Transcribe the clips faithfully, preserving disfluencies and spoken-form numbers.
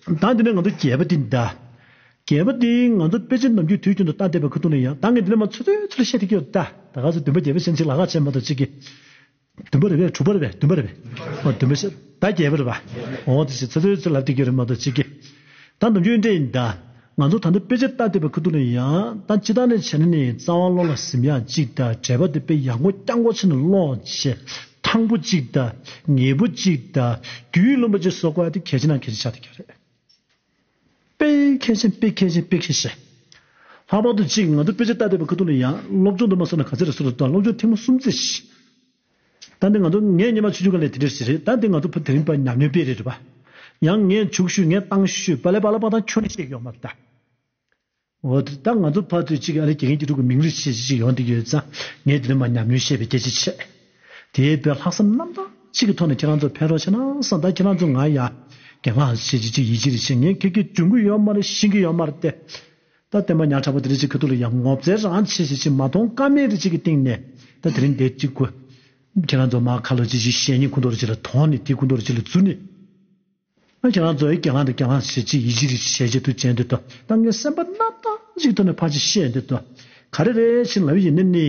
ད་འདི་ནས་ང་ཚོ་བརྒྱད་པ་འདི་ད། བརྒྱད་པ་འདི་ང་ཚོ་དཔེ་ཆ་ནམ་རྒྱུན་དུས་རྒྱུན་དུ་ལྟ་བསྡད་པའི་ཁ་ཐུག་ནས་ཡང་ད་ངས་འདི་ནས་མ་ཚོད་ཚོད་ཚོད་བཤད་དེ་ཀྱི་ཡོད་ད། ད་ག་ཚོད་བདུན་པ་བརྒྱད་པ་ཤན་ཆེ་ལ་ཁག་ཆེ་མ་གཏོགས་གཅིག་གི་བདུན་པ་རེད་པས། དྲུག་པ་རེད་པས། བདུན་པ་རེད་པས། ཨོ་བདུན་པ་ཤ་ད་བརྒྱད་པ་རེད་པ། ཨོ་དེ་ཞིག་ཚོད་ཚོད་ཚོད་ལབ་དེ་གི་རེད་མ་གཏོགས་གཅིག་གི་ད་ནམ་རྒྱུན་འདྲ་ཡིན་ད། ང་ཚོ་ད་ལྟ་དཔེ་ཆ་ལྟ་བསྡད་པའི་ཁ་ཐུག་ནས་ཡང་ད་སྤྱི་བཏང་ནས་བྱས་ན་ནི་རྩ་བ་ཀློག་ལ་གཟིམ་ཡག་གཅིག་དང་། འགྲེལ་པ་དེ་དཔེ་ཡག་པོ་རྐྱང་པོ་བྱས་ནས་ཀློག་བྱས། ཐང་པོ་གཅིག་དང་། ངེས་པོ་གཅིག་དང་། རྒྱུས་ལོན་པ་གཅིག་བཟོ་དགོས་ཡ་དེ་གལ་ཆེ་ན་གལ་ཆེ་ཆགས་བསྡད་ཀྱི་རེད། དཔེ་གལ་ཆེན། དཔེ་གལ་ཆེན། དཔེ་གལ་ཆེ། ལྷག་པར་དུ་གཅིག་ང་ཚོ་དཔེ་ཆ་ལྟ་བསྡད་པའི་ཁ་ཐུག་ནས་ཡང་སློབ་སྦྱོང་དུ་མ་སོང་ན་ག་ཚོད་རེད་ཟེར་ན། སློབ་སྦྱོང་ཐེངས་མ་གསུམ་ཙམ་ཞིག་ད་འདི་ང་ཚོ་ངས་སྔོན་མ་ཆུང་ཆུང་སྒང་ལ་དེ་འདྲ་ཞིག་རེད། ད་འདི་ང་ཚོ་ཕ་དེ་རིང་ཕར་ཉམས་མྱོང་དཔེ་རེད་རེད་པ། ཡང་ངས་བྱུག་ཤོས། ངས་བཏང་ཤོས། པ་ལེ་པ་ལེ་པ་དང་ཁྱོན་ནས་བཤད་ཀྱི་ཡོད་མ་རེད་ད། འོ་དེ་ད་ང་ཚོ་ཕར་ཚུར་གཅིག་ཨ་ལེ་དགེ་རྒན་དགེ་ཕྲུག་གི་མིང་རུས་བྱེད་ཅིག་ཡོང་བསྡད་ཀྱི་ཡོད་ཙང་། ངས་དེ་རིང་མར་ཉམས་མྱོང་བཤད་པའི་སྐད་ཆ་བྱས། དེའི་བར་ལྷག་བསམ་རྣམ་དག་ཅིག་གི་ཐོག་ནས་ཁྱེད་རང་ཚོ་ཕན་རོགས་བྱས་ན་བསམ། ད་ཁྱེད་རང་ཚོ་ང་ཡ་རྒན་ལགས་བྱེད་ཅིག་ཅིག་ཡིད་ཆེས་རེ་བྱེད། ངས་ཁྱེད་ཀྱི་འཇོན་གྱི་ཡོད་མ་རེད། ཤེས་ཀྱི་ཡོད་མ་རེད་དེ། ད་བསྟན་པ་ཉག་ཕྲ་པོ་དེ་འདྲ་ཅིག་ཁ་ཐུག་ལ་ཡང་ངོ་ཚ་རང་བྱེད་བྱེད་ཅིག་མ་མཐོང་ཀ་མེད་རེ་ཅིག་གི་སྟེང་ནས། ད་དེ་རིང་འདིར་གཅིག་དགོས། ཁྱེད་རང་ཚོ་མར་ཁ་ལོ་ཅིག་ཅིག་བཤད་མཁན་ཁོང་ཚོ་རེ་ཅིག་ལ་དོགས་ནས། དེ་ཁོང་ཚོ་རེ་ཅིག་ལ་རྫུ་ནས། ཨ་ཁྱེད་རང་ཚོ་ཨེ་རྒན་ལགས་དང་རྒན་ལགས་ཞེས་ཅིག་ཡིད་ཆེས་རེ་བྱེད་ཅིག་ཐུགས་བྱས་འདུག་ད། ད་ངས་སེམས་པ་རྣམ་དག་ཅིག་ཐོག་ནས་ཕར་ཅིག་བཤད་འདུག་ད། ག་རེ་རེད་ཟེར་ལབ་ཡིན་ན་ནི།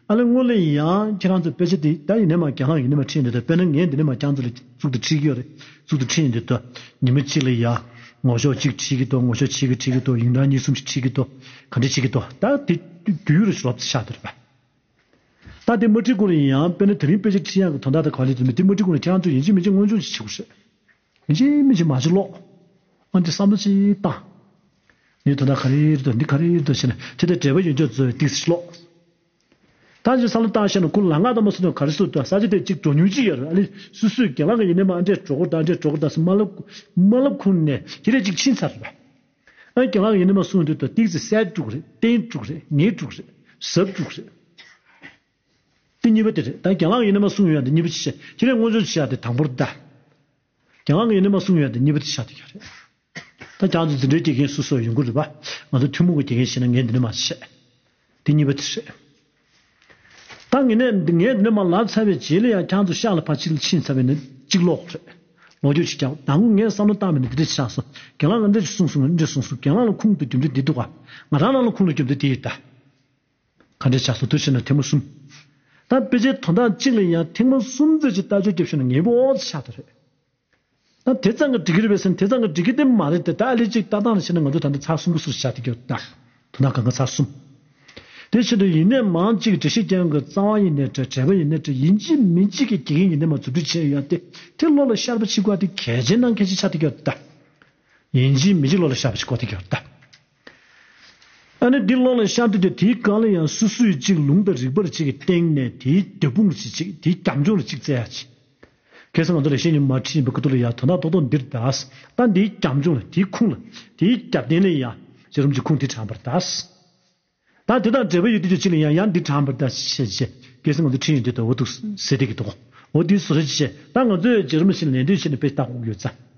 ཨ་ལེ་སྔོན་ལ་ཡང་ཁྱེད་རང་ཚོ་དཔེ་ཆ་དེ་ད་ཡིན་ནའི་མར་རྒན་ལགས་ཡིན་ནའི་མར་ཁྲིད་འདུག་ད། དཔེར་ན་ངས་འདི་ནས་མར་ཁྱེད་རང་ཚོ་ལ་གཙུག་ཏུ་ཁྲིད་ཀྱི་ཡོད་རེད། གཙུག་ཏུ་ཁྲིད་འདུག་ད། ཉི་མ་གཅིག་ལ་ཡ་ངོ་ཤོག་གཅིག་ཁྲིད་ཀྱི་འདུག་ངོ་ཤོག་ཕྱེད་ཀ་ཁྲིད་ཀྱི་འདུག་ཡིག་ཐང་གཉིས་གསུམ་ཞིག་ཁྲིད་ཀྱི་འདུག་ག་འདྲ་བྱེད་ཀྱི་འདུག་ད་དེ་དུས་རུ་ལོབས་ཆགས་འདུག་རེད་པ། ད་དེ་མ་ཁྲིད་གོང་ལ་ཡང་དཔེར་ན་དེ་རིང་དཔེ་ཆ་ཁྲིད་ཡག་གི་དོན་དག་དང་ག་ལེར་དུ་མེད། དེ་མ་ཁྲིད་གོང་ལ་ཁྱེད་རང་ཚོ་ཡིན་གཅིག་མིན་གཅིག་སྔོན་འཇོག་ཅིག་བྱེད་དགོས་རེད། ཡིན་གཅིག་མིན་གཅིག་མ་བྱེད་ཀློག་ཨ་འདི་བསམ་བློ་ཅིག་བཏང་། ངའི་དོན་དག་ག་རེ་རེད་འདུག་འདི་ག་རེ་རེད་འདུག་ཟེར་ནས་དེ་ལྟར་འགྲེལ་པ་ཡོན་ཆབ་ཚོས་ཏིག་ཙམ་ཀློག་ད་ཅིག་བསམ་བློ་བཏང་བཤད་ན་ཁོ་ལ་ང་ད་མ་སུ་ནས་ག་རེ་སུ་དང་ས་ཆ་དེ་གཅིག་འགྲོ་མྱོང་ཅིག་ཡོད་རེད། ཨ་ནི་སུ་སུས་རྒན་ལགས་ཀྱི་ཡིན་ནའི་མར་འདྲས་འགྲོ་དགོས་ད་འདྲས་འགྲོ་དགོས་ད་ཟེར་མ་ལབ་མ་ལབ་ཁུངས་ནས་ཁྱེད་རས་གཅིག་ཕྱིན་ཚར་རེད་པ། ཨ་རྒན་ལགས་ཀྱི་ཡིན་ནའི་མར་གསུངས་དུས་ད་ཏིག་ཙམ་གསལ་འགྲིག་རེད། བརྟན་འགྲིག་རེད། ངེས་འགྲིག་རེད། ཟབ་འགྲིག་རེད། དེ་གཉིས་པ་དེ་རེད། ད་རྒན་ལགས་ཡིན་ནའི་མར་གསུངས་ཡོད་དེ་གཉིས་པ་ཅིག་བྱས། ཁྱེད་རས་སྔོན་འཇོག་བྱེད་ཡག་དེ་དང་པོ་རེད་ད། རྒན་ལགས་ཡིན་ནའི་མར་གསུངས་ཡོད་དེ་གཉིས་པ་དེ་ཆགས་བསྡད་ཀྱི་རེད། ད་ཁྱེད་ཚོ་འཛིན་གྲྭའི་དགེ་རྒན་སོ་སོ་ཡོང་གི་རེད་པ། ང་ཚོ་ཐུན་མོང་གི་དགེ་རྒན་བྱས་ན་ངས་འདི་ནས་མར་བཤད། དེ་གཉིས་པ་དེ་རེད། ད་ངས་ནས་ངས་འདི་ནས་མར་ལབ་ཚར་བའི་རྗེས་ལ་ཡང་ཁྱེད་ཚོ་ཤག་ལ་ཕར་ཕྱིན་ལ་ཕྱིན་ཚར་བས་ནི་གཅིག་ཀློག་རེད། ལོ་རྒྱུས་ཅིག་ཀྱང་དང་པོ་ངས་བསམ་བློ་བཏང་བས་ནི་འདི་འདྲ་ཆགས་སོང་། རྒན་ལགས་ལ་འདི་འདྲ་གསུངས་སོང་། འདི་འདྲ་གསུངས་སོང་། རྒན་ལགས་ལ་ཁུངས་དེ་རྒྱུ་མཚན་འདི་འདུག་ག་ང་རང་རང་ལ་ཁུངས་ལ་རྒྱུ་མཚན་འདི་ཡོད་ད། ག་འདྲས་ཆགས་སོང་དུ་བྱས་ན་ཐེངས་མ་གསུམ། ད་དཔེ་ཆའི་དོན་དག་གཅིག་ལ་ཡང་ཐེངས་མ་གསུམ་ཙམ་ཅིག་ལྟ་ཞིབ་བརྒྱབ་ཤེས་ན་ངེས་པར་ཆགས་ཐུབ་རེད། ད་དེ་ཙམ་གྱིས་འགྲིག་གི་རེད་པས་ཟེར་ན་དེ་ཙམ་གྱིས་འགྲིག་གི་དེ་མ་རེད་དེ། ད་ཨ་ལེ་གཅིག་ལྟ་སྟངས་ལ་བྱས་ན་ང་ཚོ་ད་ལྟ་ཚར་གསུམ་གྱི་སུ་ཆགས་བསྡད་ཀྱི་ཡོད་ད། དོན་དག་གང་ག་ཚར་གསུམ། དེ་བཞིན་དུ་ཡིན་ནའི་མང་གཅིག་འགྲེལ་བཤད་རྒྱག་མཁན་གྱི་རྩ་བ་ཡིན་ནའི་འདྲ། འགྲེལ་པ་ཡིན་ནའི་འདྲ། ཡིན་གཅིག་མིན་གཅིག་གི་དགེ་རྒན་ཡིན་ནའི་མར་མཛུབ་ཁྲིད་བྱས་ཡོད་དེ། དེ་བློ་ལ་ཤར་བ་བྱེད་དགོས་དེ་གལ་ཆེ་ནང་གལ་ཆེ་ཆགས་བསྡད་ཀྱི་ཡོད་ད། ཡིན་གཅིག་མིན་གཅིག་བློ་ལ་ཤར་བ་ཞིག་དགོས་ཀྱི་ཡོད་ད། ཨ་ནི་འདི་བློ་ལ་ཤར་དུས་དེ་དེའི་སྒང་ལ་ཡང་སོ་སོས་གཅིག་ལུང་དང་རིགས་པར་གཅིག་གི་སྟེང་ནས་དེའི་རྒྱབ་དཔུང་ལ་གཅིག་གཅིག་དེའི་རྒྱབ་ལྗོངས་ལ་གཅིག་བཙལ་ཡ་གཅིག་ཁ་སང་ང་ཚོ་ལ་ཤེས་ཉིན་མ་ཁྲིད་པའི་ཁ་ཐུག་ལ་ཡ་དོན་དག་རྡོག་རྡོག་འདིར་གདའ། ད་འདིའི་རྒྱབ་ལྗོངས་ལ་དེའི་ཁུངས་ལ་དེའི་རྒྱབ་རྟེན་ལ་ཡ་བྱེ་རུམ་གྱི་ཁུངས་འདི་དྲངས་པར་གདའ། ད་དེ་དང་འབྲེལ་བ་ཡོད་དུས་ཅི་ལ་ཡང་ཡང་འདི་དྲངས་པར་གདའ་ཞེས་བྱས། ཁ་སང་ང་ཚོ་ཁྲིད་ཡོང་དུས་ད་འོ་འདུག་ཟེར་བསྡད་ཀྱི་འདུག་འོ་འདི་བཟོ་རེ་བྱས། ད་ང་ཚོས་བྱེ་རུམ་ཞིག་ལ་ལད་ཟློས་བྱས་ནས་དཔེ་ལྟ་དགོས་ཀྱི་ཡོད་ཙང་།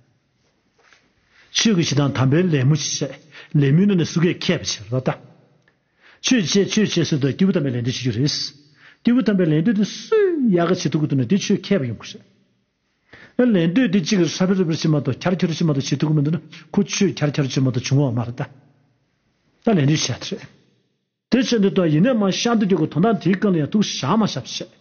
ཆོས་ཀྱི་གཞི་དང་དམ་པའི་ལད་མོ་ཞེས་བྱས། ལད་མོའི་ནང་ནས་སུ་གས་མཁས་པ་བྱས་པ་ད། ཆོས་བྱས་ཆོས་བྱས་ཟེར་དུས་སྐྱེས་བུ་དམ་པའི་ལད་ཟློས་བྱེད་རྒྱུ་རེད། སྐྱེས་བུ་དམ་པའི་ལད་ཟློས་དེ་སུས་ཡག་ག་བྱེད་ཐུབ་ཀྱི་འདུག་ན་དེ་ཆོས་མཁས་པ་ཡོང་གི་རེད། ལད་ཟློས་དེ་གཅིག་ར་ཧྲ་པེ་རུ་པེ་བྱེད་མ་གཏོགས་འཁྱར་འཁྱོར་བྱེད་མ་གཏོགས་བྱེད་ཐུབ་ཀྱི་མི་འདུག་ན་ཁོ་ཆོས་འཁྱར་འཁྱོར་བྱེད་མ་གཏོགས་བྱུང་བ་མ་རེད་ད། ད་ལད་ཟློས་བྱས་དེ་རེད། དེ་བྱས་འདི་ལྟར་ཡིན་ནའི་མར་ཤར་དུ་འཇུག་གི་དོན་དག་དེའི་སྐབས་ལ་ཡང་ཐུགས་བཞག་མ་བཞག་བྱས།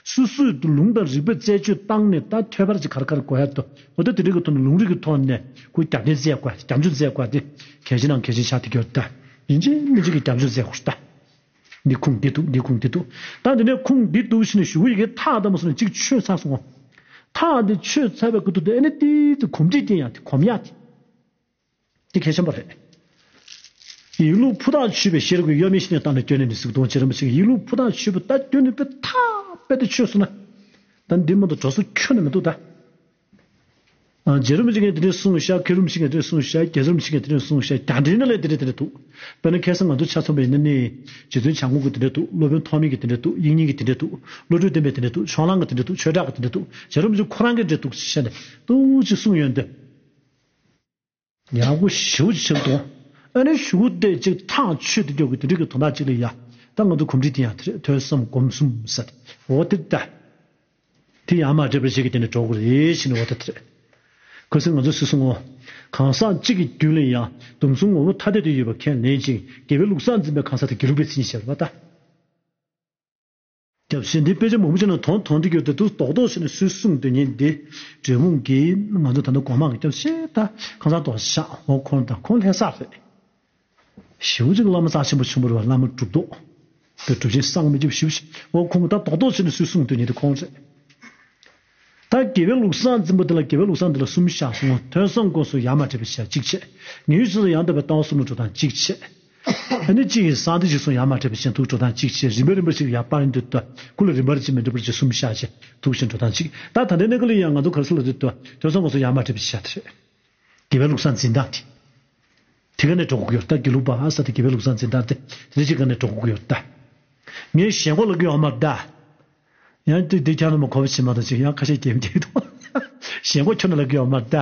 སོ་སོས་ལུང་དང་རིགས་པའི་རྩད་གཅོད་བཏང་ནས་ད་ཐོས་པར་ཅིག་ག་རེ་ག་རེ་དགོས་ཡ་འདུག་འོ་ད་དེ་རིགས་ཀྱི་ཐོག་ནས་ལུང་རིགས་ཀྱི་ཐོག་ནས་ཁོའི་རྒྱབ་རྟེན་བཙལ་དགོས་ཡ། རྒྱབ་ལྗོངས་བཙལ་དགོས་ཡ་དེ་གལ་ཆེ་ནང་གལ་ཆེ་ཆགས་བསྡད་ཀྱི་ཡོད་ད། ཡིན་གཅིག་མིན་གཅིག་གི་རྒྱབ་ལྗོངས་བཙལ་དགོས་ད། འདི་ཁུངས་འདི་འདུག་འདི་ཁུངས་འདི་འདུག་ད་འདི་ནས་ཁུངས་འདི་འདུག་ཟེར་ནས་ཞུ་གི་ཡི་གེ་ཐག་ད་མ་སོང་ན་གཅིག་ཆོད་ཚར་སོང་ངོ་། ཐག་འདི་ཆོད་ཚར་བའི་སྐབས་དུ་དེ་ཨ་ནི་ཏིག་ཙམ་གོམས་འདྲིས་བསྟེན་ཡ་དེ་གོམས་ཡ་དེ། འདི་གལ་ཆེན་པོ་རེད། ཡིན་ལུགས་ཕུ་ཐག་ཆོད་པའི་ཤེས་རབ་ཀྱི་གཡོ་མེད་བཞི་ནས་བཏང་ནས་སྐྱོན་ནས་མི་གཟིགས་གཏོང་བྱེད་རིན་པོ་ཆེ་གིས་ཡིན་ལུགས་ཕུ་ཐག་ཆོད་པ་ད་སྐྱོན་ནས་དཔེ་ཐག་པད་དུ་ཆོད་སོང་ན། ད་འདི་མ་གཏོགས་འགྲོ་ས་ཁྱོན་ནས་མི་འདུག་ད། ཨ། རྗེ་རིན་པོ་ཆེ་གིས་འདི་འདྲས་གསུངས་ཤག་མཁན་རིན་པོ་ཆེ་གིས་འདི་འདྲས་གསུངས་ཤག་རྒྱལ་སྲས་རིན་པོ་ཆེ་གིས་འདི་འདྲས་གསུངས་ཤག་རྒྱ་འགྲེལ་ནང་ལ་འདི་འདྲས་འདི་འདྲས་འདུག་དཔེར་ན་ཁ་སང་ང་ཚོ་ཆ་མཚོན་པ་ཡིན་ན་ནི། རྗེ་བཙུན་བྱམས་མགོན་གྱིས་འདི་འདྲས་འདུག་སློབ་དཔོན་ཐོགས་མེད་ཀྱིས་འདི་འདྲས་འདུག་དབྱིག་གཉེན་གྱིས་འདི་འདྲས་འདུག་བློ་གྲོས་བསྟན་པས་འདི་འདྲས་འདུག་ཆོས་གྲགས་ཀྱིས་འདི་འདྲས་འདུག་ཆོས་གྲགས་ཀྱིས་འདི་འདྲས་འདུག་རྗེ་རིན་པོ་ཆེ་ཁོ་རང་གིས་འདི་འདྲས་འདུག་ཟེར་ནས་འདུག་ཅིག་གསུངས་ཡོང་དུས། ཡག་པོ་ཞེ་པོ་ཅིག་བྱེད་དོ། ཨ་ནི་གཞུག་གུ་དེ་ཅིག་ཐག་ཆོད་དུ་འཇོག་གི་དེ་འདྲ་གི་དོན་དག་ཅིག་ལ་ཡ། ད་ང་ཚོ་གོམས་འདྲིས་དེ་ཡང་དེ་རེད། ཐོས་བསམ་སྒོམ་གསུམ་ཟེར་ཏེ། འོ་དེ་ད། དེ་ཡང་མ་འདྲེས་པ་ཞིག་གི་དེ་ནས་འགྲོ་དགོས་རེད་ཞེས་ནས་འོ་ད་དེ་རེད། ཁ་སང་ང་ཚོ་སུས་གསུངས་འོ། གང་ཟག་གཅིག་གི་རྒྱུད་ལ་ཡང་སྡོམ་བཟུང་ངོ་བོ་ཐ་དད་དུ་ཡོད་པ་ཁས་ལེན་ཅིང་། དགེ་བའི་ལུགས་བཟང་འཛིན་པའི་གང་ཟག་དེ་དགེ་ལུགས་པའི་མཚན་ཉིད་ཟེར་བ་ལྟ། སྐྱབས་ཞེས་འདི་དཔེ་ཆ་མང་པོ་ཅིག་ནང་དོན་དོན་འགྲིག་ཡོད་དེ། དུ་རྡོག་རྡོག་བྱས་ནས་སུས་གསུངས་དོན་ཡིན་འདི། འབྲས་སྤུངས་ཀྱི་ང་ཚོ་ད་ལྟ་གོང་མ་གི་སྐྱབས་ཞེས་ད་གང་ཟག་རྡོ་རྗེ་འཆང་འོ་ཁོང་དང་ཁོང་ལྷ་ས་རེད། ཞེ་པོ་ཅིག་བླ་མ་རྩ་ཆེན་པོ་ཆེན་པོ་རེད་བ། བླ་མ་གྲུབ་ཐོབ་དེ་གྲུབ་ཆེན་སངས་མི་རྒྱུ་ཞེ་པོ་ཞིག་འོ་ཁོང་ད་རྡོག་རྡོག་བྱས་ནས་སུས་གསུངས་དོན་ཡིན་འདི་ཁོང་རེད། ད་དགེ་བའི་ལུགས་བཟང་འཛིན་པ་འདི་ལ་དགེ་བའི་ལུགས་བཟང་འདི་ལ་གསུམ་བཞག་སོང་། ཐོས་བསམ་སྒོམ་གསུམ་ཡ་མ་བྲལ་བའི་ཆ་གཅིག་བྱས། ཉེ་བའི་ཆོས་སུ་ཡང་དག་པའི་ལྟ་བ་གསུམ་ལ་འགྲོ་སྟངས་གཅིག་བྱས། ཨ་ནི་གཅིག་གིས་གསང་བདེ་གཅིག་གསུམ་ཡ་མ་བྲལ་བའི་ཆ་ཐུགས་འགྲོ་སྟངས་གཅིག་བྱས། རིམ་པས་རིམ་པས་ཅིག་ཡ་པར་འདི་ལྟ་ཁུ་ལ་རིམ་པར་ཅིག་མི་འགྲུབ་པར་ཅིག་གསུམ་བཞག་བྱས་ཐུགས་བཞིན་འགྲོ་སྟངས་གཅིག་ད་ད་ལྟའི་གནས་སྐབས་ལ་ཡང་ང་ཚོ་ག་རེ་ཟེར་ལ་འདི་ལྟ་ཐོས་བསམ་སྒོམ་གསུམ་ཡ་མ་བྲལ་བའི་ཆ་དེ་རེད། དགེ་བའི་ལུགས་བཟང་འཛིན་སྟངས་དེ། དེ་ག་ནས་འགྲོ་དགོས་ཀྱི་ཡོད་ད། དགེ་ལུགས་པ་ས་དེ་དགེ་བའི་ལུགས་བཟང་འཛིན་སྟངས་དེ་དེ་ཅིག་ག་ནས་འགྲོ་དགོས་ཀྱི་ཡོད་ད། ངས་ཞེན་ཁོག་ལབ་ཀྱི་ཡོད་མ་རེད་ད། ཡང་དེ་དེ་ཁྱོན་ནས་མ་གོ་བ་བྱེད་མ་གཏོགས་ཅིག་ཡང་ཁ་ཤས་སྐྱེ་མི་སྐྱེ་གི་འདུག་ཞེན་ཁོག་ཁྱོན་ནས་ལབ་ཀྱི་ཡོད་མ་རེད་ད།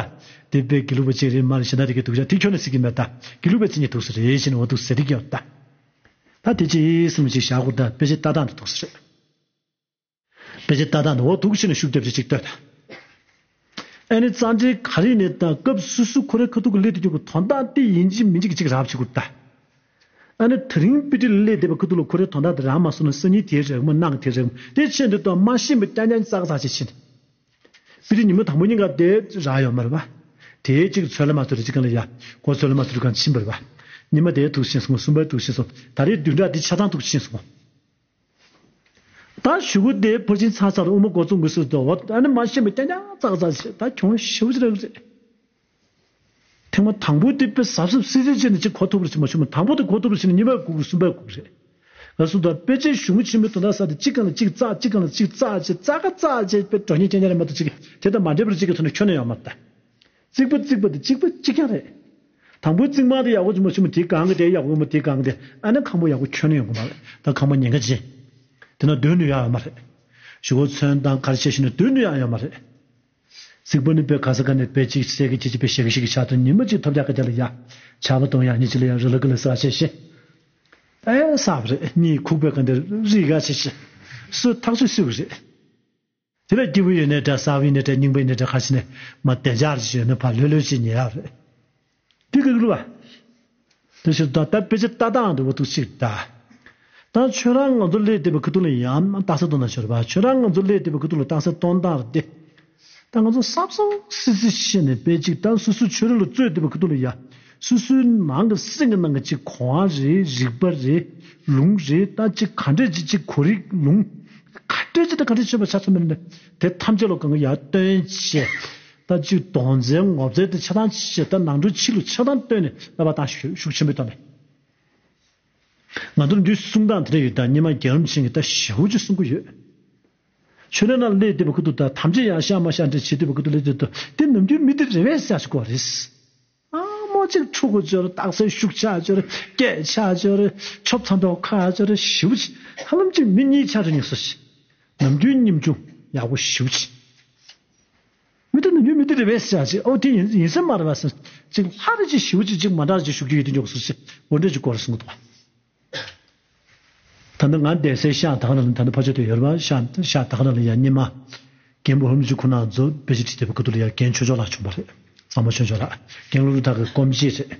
དེ་དཔེ་དགེ་ལུགས་པ་ཅིག་རེད་མ་རེད་ཞེ་ན་དེ་གི་འདུག་ཅག་དེ་ཁྱོན་ནས་ཟེར་གྱི་མེད་ད། དགེ་ལུགས་པའི་མཚན་ཉིད་འདུག་ས་རེད་ཞེ་ན་འོ་འདུག་ཟེར་གྱི་ཡོད་ད། ད་དེ་ཅི་གསུམ་ཅིག་བཞག་དགོས་ད། དཔེ་ཆའི་ལྟ་སྟངས་དེ་འདུག་ས་རེད། དཔེ་ཆའི་ལྟ་སྟངས་དེ་འོ་འདུག་ཞེ་ན་ཤུགས་རྒྱབ་ཅིག་ཅིག་ལྟོས་ད། ཨ་ནི་རྩ་འགྲེལ་ག་རེ་ནས་ད་སྐབས་སོ་སོ་ཁོ་རའི་ཁ་ཐུག་གི་སླེབས་དུས་ཀྱི་དོན་དག་དེ་ཡིན་གཅིག་མིན་གཅིག་གཅིག་རག་བྱེད་དགོས་ད། ཨ་ནི་དེ་རིང་དཔེ་ཁྲིད་ལ་སླེབས་བསྡད་པའི་ཁ་ཐུག་ལ་ཁོ་རའི་དོན་དག་དེ་རག་མ་སོང་ན་སང་ཉིན་དེའི་རེག་མ་གནངས་དེའི་རེག་མ་དེ་ཕྱིན་དུས་ད་མ་ཤེས་པའི་རྐྱང་རྐྱང་ཙག་ཙག་ཅིག་ཕྱིན། དཔེ་ཁྲིད་ཉིན་མོ་དང་པོ་ཉིན་ག་དེ་རག་ཡོད་མ་རེད་པ། དེའི་གཅིག་ཚོད་ལ་མ་ཐུག་རེ་གཅིག་གང་ལ་ཡ་གོ་ཚོད་ལ་མ་ཐུག་གང་ཕྱིན་པ་རེད་པ། ཉི་མ་དེའི་ཐུག་ཕྱིན་སོང་། གསུམ་པའི་ཐུག་ཕྱིན་སོང་། ད་རེས་བདུན་ཕྲག་འདི་ཆ་ཚང་ཐུག་ཕྱིན་སོང་། ད་གཞུག་གུ་དེ་ཕར་ཕྱིན་ཚར་ཚར་དབུ་མ་འགོ་རྩོམ་དགོས་སྲོལ་དུ་འོ་ཨ་ནི་མ་ཤེས་པའི་རྐྱང་རྐྱང་ཙག་ཙག་བྱས་ད་གྱོང་ཞེ་པོ་ཅིག་རག་གི་རེད། ཐེངས་མ་དང་པོ་དེ་དཔེ་གཟབ་གཟབ་སིལ་སིལ་བྱས་ནས་ཅིག་གོ་ཐུབ་པ་ཞིག་མ་བྱུང་། མ་དང་པོ་དེ་གོ་ཐུབ་པ་ཞིག་ནི་གཉིས་པ་དགོས་གི། གསུམ་པ་དགོས་གི་རེད། ང་ཚོ་ད་དཔེ་ཆའི་གཞུང་ཆེན་མོའི་དོན་དག་ས་དེ་གཅིག་གང་ལ་གཅིག་ཙག་གཅིག་གང་ལ་གཅིག་ཙག་བྱས་ཙག་ག་ཙག་བྱས་དཔེ་འགྲོ་ཉེན་རྐྱང་རྐྱང་རེད་མ་གཏོགས་ཅིག་དེ་དང་མ་འདྲེས་པར་གཅིག་གི་ཐོག་ནས་ཁྱོན་ནས་ཡོད་མ་རེད་ད། རྩིག་པ་རྩིག་པ་དེ་གཅིག་པ་གཅིག་རྐྱང་རེད། དང་པོའི་རྩིག་མ་དེ་ཡག་པོ་ཅིག་མ་བྱུང་མ་དེའི་སྒང་གི་དེ་ཡག་པོ་མ་དེའི་སྒང་གི་དེ་ཨ་ནི་ཁང་པ་ཡག་པོ་ཁྱོན་ནས་ཡོང་གི་མ་རེད། ད་ཁང་པ་ཉེན་ཁ་ཆེ། དེ་ན་སྡོད་ནུས་ཡག་ཡོད་མ་རེད། གཞུག་གུ་ཚོན་དང་གར་བྱས་ཤིང་ན་སྡོད་ནུས་ཡག་ཡོད་མ་རེད། རྩིག་པ་ནི་དཔེ་ག་ས་ག་ནས་དཔེ་གཅིག་གསེར་གྱི་ཅི་ཅི་དཔེ་ཞེ་གི་ཞེ་གི་ཆགས་དུས་ཉི་མ་གཅིག་ཐོབ་རྒྱག་ག་རྒྱ་ལ་ཡ། ཆར་པ་གཏོང་ཡག་ཉིན་གཅིག་ལ་ཡ་རི་ལ་ཀི་ལ་ཟག་བྱས་ཤིང་། ཨེ་ཟག་པ་རེད། གཉིད་ཁུག་པའི་སྒང་དེ་རི་ག་བྱས་ཤིང་། སོས་ཐག་ཆོད་སོས་པ་རེད། དེ་ལ་སྐྱིད་པོ་ཡོད་ནའི་འདྲ། གསར་པ་ཡིན་ནའི་འདྲ། རྙིང་པ་ཡིན་ནའི་འདྲ། ཁ་ཕྱི་ནས་མ་བདེ་འཇགས་ཅིག་ཡོད་ན་ཕར་ལྷོད་ལྷོད་ཅིག་ཉལ་ཡག་རེད། དེ་ག་གི་ལུགས་པ། དེ་ཕྱིར་ད་ལྟ་དཔེ་ཆ་ལྟ་སྟངས་དེ་འོ་འདུག་ཅིག་ད། ད་ཁྱོད་རང་ང་ཚོ་སླེབས་བསྡད་པའི་ཁ་ཐུག་ལ་ཡང་རྟགས་གསལ་གཏོང་ན་ཤོར་བ། ཁྱོད་རང་ང་ཚོ་སླེབས་བསྡད་པའི་ཁ་ཐུག་ལ་རྟགས་གསལ་གཏོང་སྟངས་རེད་དེ། ད་ང་ཚོ་བསམ་བསམ་སི་སི་བྱས་ནས་དཔེ་གཅིག་ད་སོ་སོའི་ཆོས་ར་ལ་རྩོད་བསྡད་པའི་ཁ་ཐུག་ལ་ཡ། སོ་སོའི་ནང་གི་སེམས་ཀྱི་ནང་གི་གཅིག་གོ་བ་རེད། རིག་པ་རེད། ལུང་རེད། ད་གཅིག་ག་འདྲས་ཅིག་གཅིག་གོ་རིག་ལུང་། ག་འདྲས་ཅིག་ད་ག་འདྲས་ཆོད་པ་ཆ་ཚང་མེད་ནས་དེ་ཐམས་ཅད་ལ་གང་ག་ཡར་སྟོན་བྱས། ད་གཅིག་མདོ་རྩའི་ངོ་མཚར་དེ་ཆ་ཚང་བྱས། ད་ནང་ཁྲོལ་ཕྱི་ལ་ཆ་ཚང་བཏོན་ནས་ལབ་པ་དང་ཤུགས་ཤུགས་ཆེན་པོའི་ཐོག་ནས། ང་ཚོར་འདུས་གསུང་སྟངས་དེ་འདྲ་ཡོད་ད། སྔོན་མ་རྒྱལ་བ་རིན་པོ་ཆེ་གིས་ད་ཞེ་པོ་ཅིག་གསུང་གི་ཡོད། ཆོས་ར་ནང་སླེབས་བསྡད་པའི་ཁུ་ཐུག་ད་ཐམས་ཅད་ཡར་ཤ་མར་ཤ་འདྲ་བྱེད་བསྡད་པའི་ཁུ་ཐུག་སླེབས་བསྡད་དུས་དེ་ནམ་རྒྱུན་མི་དེ་རེ་བས་ཟེར་ཞིག་གོ་རེད། ཨ་མོ་གཅིག་ཕྲུ་གུ་འབྱོར། རྟགས་གསལ་ཤུགས་ཆག་འབྱོར། སྐད་ཆ་འབྱོར། ཆོབ་ཚ་མདོག་ཁ་འབྱོར་ཞེ་པོ་ཅིག་ཧ་ལམ་གཅིག་མི་གཉིས་ཆ་རེ་ཉོ་སོ་ཞིག་ནམ་རྒྱུན་ཉམ་ཆུང་ཡག་པོ་ཞེ་པོ་ཅིག་མི་དེ་ནི་ཡོད་མི་དེ་རེད་པས་ཟེར་ཅིག་ཨོ་དེ་ཡིན་ཡིན་ས་མ་རེད་པ་ཟེར། ཅིག་ལྷ་རེ་ཅིག་ཞེ་པོ་ཅིག་ཅིག་མ་འདྲ་ཅིག་ཞུགས་ཀྱི་ཡོད་དེ་འཇོག་སོ་ཞེས་འོ་འདྲ་ཅིག་སྐོར་གསུང་གི་འདུག་ད་ནི་ང་བསྡད་སའི་ཤག་ད་ག་ནང་ལ་ད་ནི་ཕ་ཆོས་དེ་ཡོད་རེད་པ། ཤག་ཤག་ད་ག་ནང་ལ་ཡ་སྔོན་མ་རྒན་པོ་ཧོར་མི་ཆུ་ཁོ་ན་ཚོ་དཔེ་ཆ་ཁྲིད་བསྡད་པའི་ཁ་ཐུག་ལ་ཡ་རྒན་ཆོས་མཆོག་ལགས་བྱུང་བ་རེད། བཟང་མོ་ཆོས་མཆོག་ལགས། རྒན་བློ་གྲོས་ཐར་གྱི་སྐུ་མཆེད་རེད།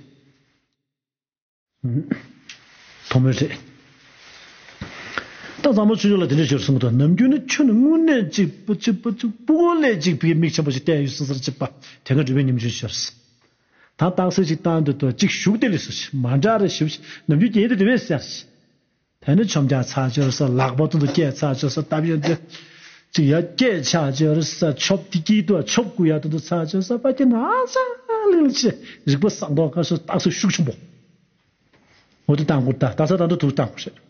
ཐོག་མོ་རེད། ད་བཟང་མོ་ཆོས་མཆོག་ལགས་དེ་འདྲ་ཞིག་གསུང་གི་འདུག་ནམ་རྒྱུན་ནི་ཁྱོད་ནི་དངོས་གནས་ཅིག་པུ་ཅིག་པུ་ཅིག་ཕྲུ་གུ་ལས་ཅིག་བི་མིག་ཆེན་པོ་ཞིག་བལྟས་ཡོད་སྲིད་ཟེར་ཅིག་པ་དེ་སྔ་འགྲུལ་པའི་ཉམ་ཆུང་ཞིག་ཡོད་རེད། ད་རྟགས་གསལ་ཅིག་བཏང་འདུག་ཏོ་ཅིག་ཞུགས་དེ་ལས་སུ་ཞིག་མ་འདྲ་རེ་ཞིག་ནམ་རྒྱུན་རྒྱན་དེ་དེ་བས་ཟེར་ཞིག་དེ་ནི་ཆོམ་རྒྱག་ཚར་ཅོར་ས། ལག་པ་ཏུ་ཏུ་སྐད་ཚར་ཅོར་ས། སྟབས་ཡོན་ཏེ་ཅིག་ཡ་སྐད་ཆག་ཅོར་ས། ཆོབ་དེ་སྐྱིད་དུ་ཆོབ་དགོས་ཡ་ཏུ་ཏུ་ཚར་ཅོར་ས། པ་ཀྱི་ན་ས་ལིལ་ཆེ་རིག་པ་བཟང་མདོག་ཁ་སོ་རྟགས་སུ་ཤུགས་ཆེན་པོ། འོ་དེ་བཏང་དགོས་ད། ད་ས་ད་འདྲ་ཐུག་བཏང་དགོས་རེད།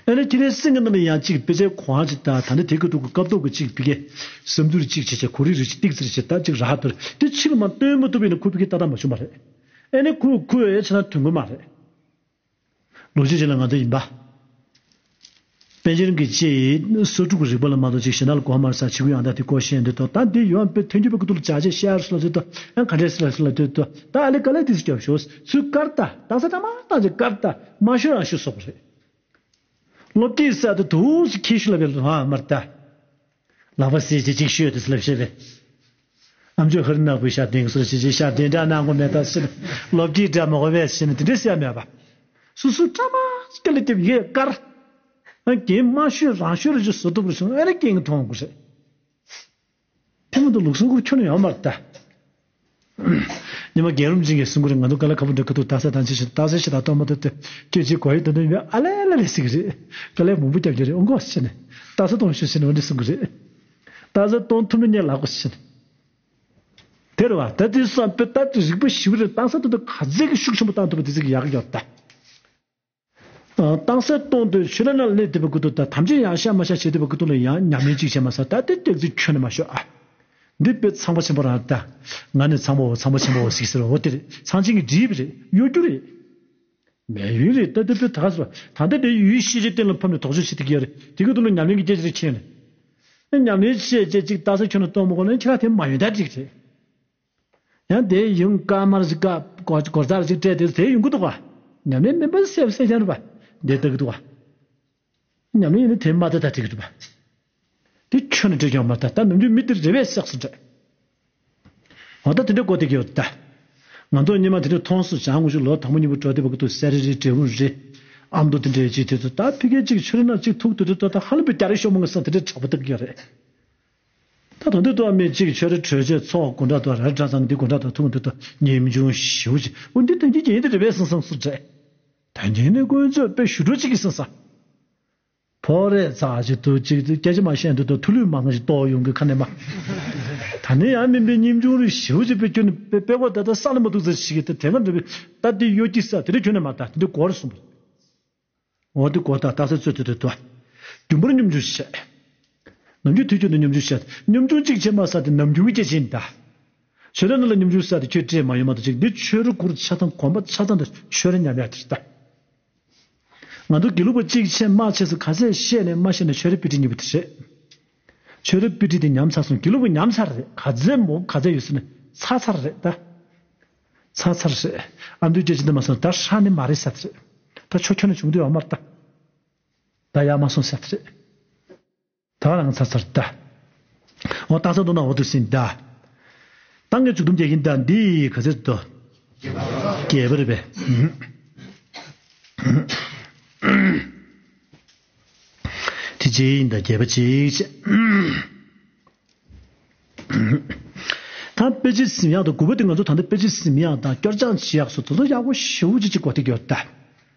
ཨ་ནི་ཁྱེད་རའི་སེམས་ཀྱི་ནང་ལ་ཡང་ཅིག་དཔེ་ཆའི་གོང་ཅིག་ད་ད་ནི་དེ་གི་ཐུག་གི་སྐབས་ཐོག་གི་ཅིག་བི་གེ་བསམ་ཚུལ་ཅིག་བྱེད་བྱེད་གོ་རིག་རིག་ཅིག་ཏིག་ཙིར་བྱེད་ད་ཅིག་རག་དོར་དེ་ཕྱི་ལ་མ་སྟོན་མ་ཐུབ་པས་ན་ཁོ་བི་གེ་ལྟ་སྟངས་མ་བྱུང་བ་རེད། ཨ་ནི་ཁོ་ཁོ་ཨེ་ཆ་ན་དོན་གོ་མ་རེད། ལོ་རྒྱུས་ཅིག་ལ་ང་ཚོ་ཡིན་པ། པཎ་ཆེན་གྱི་ལྕེ་ཡིས་སོ་དྲུག་གི་རིག་པ་ལ་མ་གཏོགས་ཅིག་གཞན་དག་ལ་གོ་མར་ས་ཆི་གུ་ཡང་ད་དེ་གོ་ཤེས་འདི་ཏོ་ད་འདི་ཡོང་པའི་ཐོན་རྒྱུ་པའི་ཀུ་ཏུ་ལ་བྱ་བྱེད་ཤེར་སུ་ལ་ཟེར་ཏོ་ཡང་ག་འདྲས་སུ་ལ་སུ་ལ་དེ་ཏོ་ད་ཨ་ལེ་ཀ་ལེ་དེ་སུ་སྐྱོབ་ཤོག་ཚུལ་དཀར་ད་ད་ས་ད་མ་ད་ཅིག་དཀར་ད་མ་ཤོད་རང་ཤོད་སོག་རེད། སློབ་དེབ་ས་དུ་དུ་སུ་ཁྱི་ཤུ་ལ་བེ་ལ་ཧ་མར་ད། ལག་པ་བསྲེས་བྱས་ཅིག་ཤོད་དེ་ལབ་བཤད་པས། ཨ་མཆོག་ཧ་རི་ནག་པོའི་ཤ་དེང་སོར་ཞིག་ཅིག་ཤ་དེ་འདྲ་གནང་དགོས་མེད་ད་ཟེར་ནས་ལོ་རྒྱུས་འདྲ་མ་གོ་བས་ཟེར་ནས་དེ་འདྲ་ཟེར་ཡ་མེད་པ། སོ་སོ་བཀྲ་མ་སྐད་ལ་བརྒྱབ་ཡས་དཀར། རྒན་མ་ཤོད་རང་ཤོད་རེ་ཅིག་བཟོ་ཐུབ་རེ་སོང་ཨེ་རེ་རྒན་གྱི་མཐོང་དགོས་རེད། དེ་མ་གཏོགས་ལུགས་སྲོལ་ཁུར་ཁྱོན་ནས་ཡོད་མ་རེད་ད། ཉི་མ་རྒན་རབས་ཅན་གྱིས་གསུང་གི་རེད། ང་ཚོ་དཀའ་ལས་ཁག་པོ་འདྲ་གི་འདུག་རྟགས་གསལ་དང་ཅི་ཞིག་རྟགས་གསལ་ཞིག་དང་གཏོང་མ་ཐུབ་དུས་སྐད་ཅིག་གོ་ཡི་དོན་དོན་ཡོད་ཨ་ལེ་ལེ་ལེ་ཟེར་གི་རེད། དཀའ་ལས་མང་པོ་རྒྱབ་ཀྱི་རེད། ཨོ་མགོ་ཟེར་ནས་རྟགས་གསལ་གཏོང་ཤོག་ཟེར་ནས་འོ་འདི་གསུང་གི་རེད། རྟགས་གསལ་གཏོང་ཐུབ་ན་ངས་ལག་པ་ཟེར་ནས། དེ་རེད་བ། ད་དེ་བསམ་པའི་ད་དེ་རིག་པ་ཞིབ་རེད། རྟགས་གསལ་གཏོང་དུས་ག་ཚད་ཀྱི་ཤུགས་ཆེན་པོ་བཏང་ཐུབ་པ་དེ་ཚད་ཀྱི་ཡག་གི་ཡོད་ད། རྟགས་གསལ་གཏོང་དུས་ཆོས་ལ་ན་སླེབས་བསྡད་པའི་སྐུ་དུ་དང་ཐམས་ཅད་ཡང་ཤ་མ་ཤ་བྱེད་བསྡད་པའི་སྐུ་དུ་ལ་ཡང་ཉམས་ལེན་གཅིག་བྱས་མ་ཟ་ད་དེ་སྟེགས་ཚིག་ཁྱོན་ནས་མ་ཤོད་ཨ། འདི་དཔེ་ཚངས་པ་ཆེན་པོ་རང་ད། ང་ནི་ཚངས་པའོ་ཚངས་པ་ཆེན་པོའོ་ཟིག་ཟེར་བ་འོ་དེ་རེད། ཚངས་ཆེན་གྱི་འདྲིས་པ་རེད། གཡོ་སྒྱུ་རེད། མེད་ཡུན་རེད་ད་དེ་དཔེ་ད་ག་ཟེར་བ་ད་ལྟ་དེ་ཡུལ་ཤེས་བྱའི་སྟེང་ལ་ཕབ་ནས་དོགས་གཅོད་བྱེད་ཐུབ་ཀྱི་ཡོད་རེད། དེ་གི་ཐོག་ལ་ཉམས་ལེན་གྱི་སྐད་ཆ་རེ་ཁྱེར་ནས། ཉམས་ལེན་བྱས་རྗེས་གཅིག་རྟགས་གསལ་ཁྱོན་ནས་གཏོང་མ་དགོས་ན་ཁྱེད་རང་དེ་མ་ཡོན་ད་འགྲིག་རེད། ཡང་དེ་ཡུན་སྐར་མར་ཅིག་སྐར་སྒོར་རྩར་ཅིག་སྤྲད་དེ་དེ་ཡོང་གི་འདུག་ག་ཉམས་ལེན་མིན་པ་སེབ་སེ་ཡང་རེད་པ། འདི་ལྟ་གི་འདུག་ག་ཉམས་ལེན་ཡིན་ན་དེ་མ་ལྟ་ད་འགྲིག་གི་འདུག་པ། དེ་ཁྱོན་ནས་འགྲིག་ཡོང་མ་ད་ད་ནམ་རྒྱུན་མི་དེ་རེ་བས་བསགས་སུ་འདྲ། འོ་ད་དེ་འདྲ་གོ་བདེ་གི་ཡོད་ད། ང་ཚོ་སྔོན་མ་དེ་འདྲ་མཐོང་སོང་། བྱང་ངོ་ཤུ་ལོ་དང་པོ་གཉིས་པོ་འགྲོ་བདེ་བ་གི་འདུག་སེ་རི་རི་འབྲས་བུ་རི། ཨ་མདོ་དེ་འདྲའི་ཅིག་དེ་ཚོ་ད་ཕི་གེ་གཅིག་ཆོས་རེ་ན་གཅིག་ཐུག་དུ་དེ་ཚོ་ད་ཧ་ལམ་པའི་རྒྱ་རི་ཤོ་མོ་ངི་སང་དེ་འདྲའི་དྲག་པོ་ལྟ་གི་ཡོད་རེད། ད་དོན་དུ་ཏོ་མི་གཅིག་ཆོས་རེ་གྲོལ་བྱས་ཚོགས་དགོན་གྲྭ་དུ་ར་གྲྭ་ཚང་འདི་དགོན་གྲྭ་དུ་ཐུག་འདི་དུ་ཉིན་འབྱུང་ཞིའུ་ཅིག་འོ་འདི་དོན་གྱི་རྒྱན་དེ་རེ་བས་སང་སང་སུ་འདྲ། དོན་གྱི་ནི་དཀོན་མཆོག་དཔེ་ཞུ་འགྲོ་གཅིག་གི་སང་སང་། ཕོ་རེ་ཚ་ཅིག་ཏུ་ཅིག་སྐད་ཆ་མ་བཤད་འདུག་ཏུ་ཐུ་ལུས་མང་ཞིག་གཏོགས་ཡོང་གི་ཁ་ནས་མ། ད་ནི་ཡང་མིན་པའི་ཉིན་འབྱུང་རེ་ཞིའུ་ཅིག་དཔེ་སྐྱོན་དཔེ་དཔེ་བ་ད་ལྟ་ས་ལ་མ་ཐུག་ཚ་ཞིག་གི་ད་དེ་ག་འདྲ་བའི་ད་དེ་གཡོ་སྐྱིད་ས་དེ་འདྲ་ཁྱོན་ནས་མ་ད་དེ་འདྲ་གོ་རེ་སོང་བ། འོ་དེ་གོ་ད་ད་ས་ཚོད་དུ་དུ་དུ། རྒྱུན་པར་སྙོམས་འཇུག་བྱས། ནམ་རྒྱུན་དུས་རྒྱུན་དུ་སྙོམས་འཇུག་བྱས། སྙོམས་འཇུག་གཅིག་བྱས་མ་ས་དེ་ནམ་རྒྱུན་གྱི་སྐད་ཆ་ཡིན་ད། ཆོས་ར་ནང་ལ་སྙོམས་འཇུག་ས་དེ་ཁྱོད་སྤྲད་མ་ཡོད་མ་གཏོགས་ཅིག་འདི་ཆོས་རུ་གུར་ཆ་ཚང་གོམ་པ་ཆ་ཚང་དུ་ཆོས་ར་ཉམས་ཡག་དེ་རེད་ད། ང་ཚོ་དགེ་ལུགས་པ་གཅིག་བྱས་མ་བྱས་སུ་ག་ཚད་བཤད་ནས་མ་བཤད་ནས་ཆོས་ར་དཔེ་ཁྲིད་གཉིས་པོ་དེ་རེད། ཆོས་ར་དཔེ་ཁྲིད་དེ་ཉམས་ཚར་སོང་། དགེ་ལུགས་པ་ཉམས་ཚར་རེད། ག་ཚད་མོ་ག་ཚད་ཡོད་ཟེར་ནས་ཚར་ཚར་རེད་ད། ཚར་ཚར་རེད། ཨ་མདོའི་སྐད་ཆ་འདི་མ་སོང་ད་ཧྲ་ནི་མ་རེད་ས་དེ་རེད། ད་ཆོ་ཁྱོན་ནས་བྱུང་དུས་ཡོད་མ་རེད་ད། ད་ཡག་མ་སོང་ས་དེ་རེད། ད་རང་ཚར་ཚར་ད། འོ་ད་ཚར་འདུག་ན་འོ་དུ་ཟིན་ད། ཏང་གི་བཅུ་དུམ་རྒྱལ་ཡིན་ད་འདི་ག་ཚོད་དོ། རྒྱལ་པོ་རེད་པས། དེ་རྗེས་ཡིན་ད་རྒྱལ་པོ་གཅིག་བྱས། ད་དཔེ་ཆ་ཟིན་ཡག་དང་དགུ་པ་དེ་ང་ཚོ་ད་ལྟ་དཔེ་ཆ་ཟིན་ཡག་དང་སྐྱོར་སྦྱང་བྱེད་ཡག་སོགས་དེ་ཚོ་ཡག་པོ་ཞེ་པོ་ཅིག་ཅིག་གོ་ཐིག་ཡོད་ད།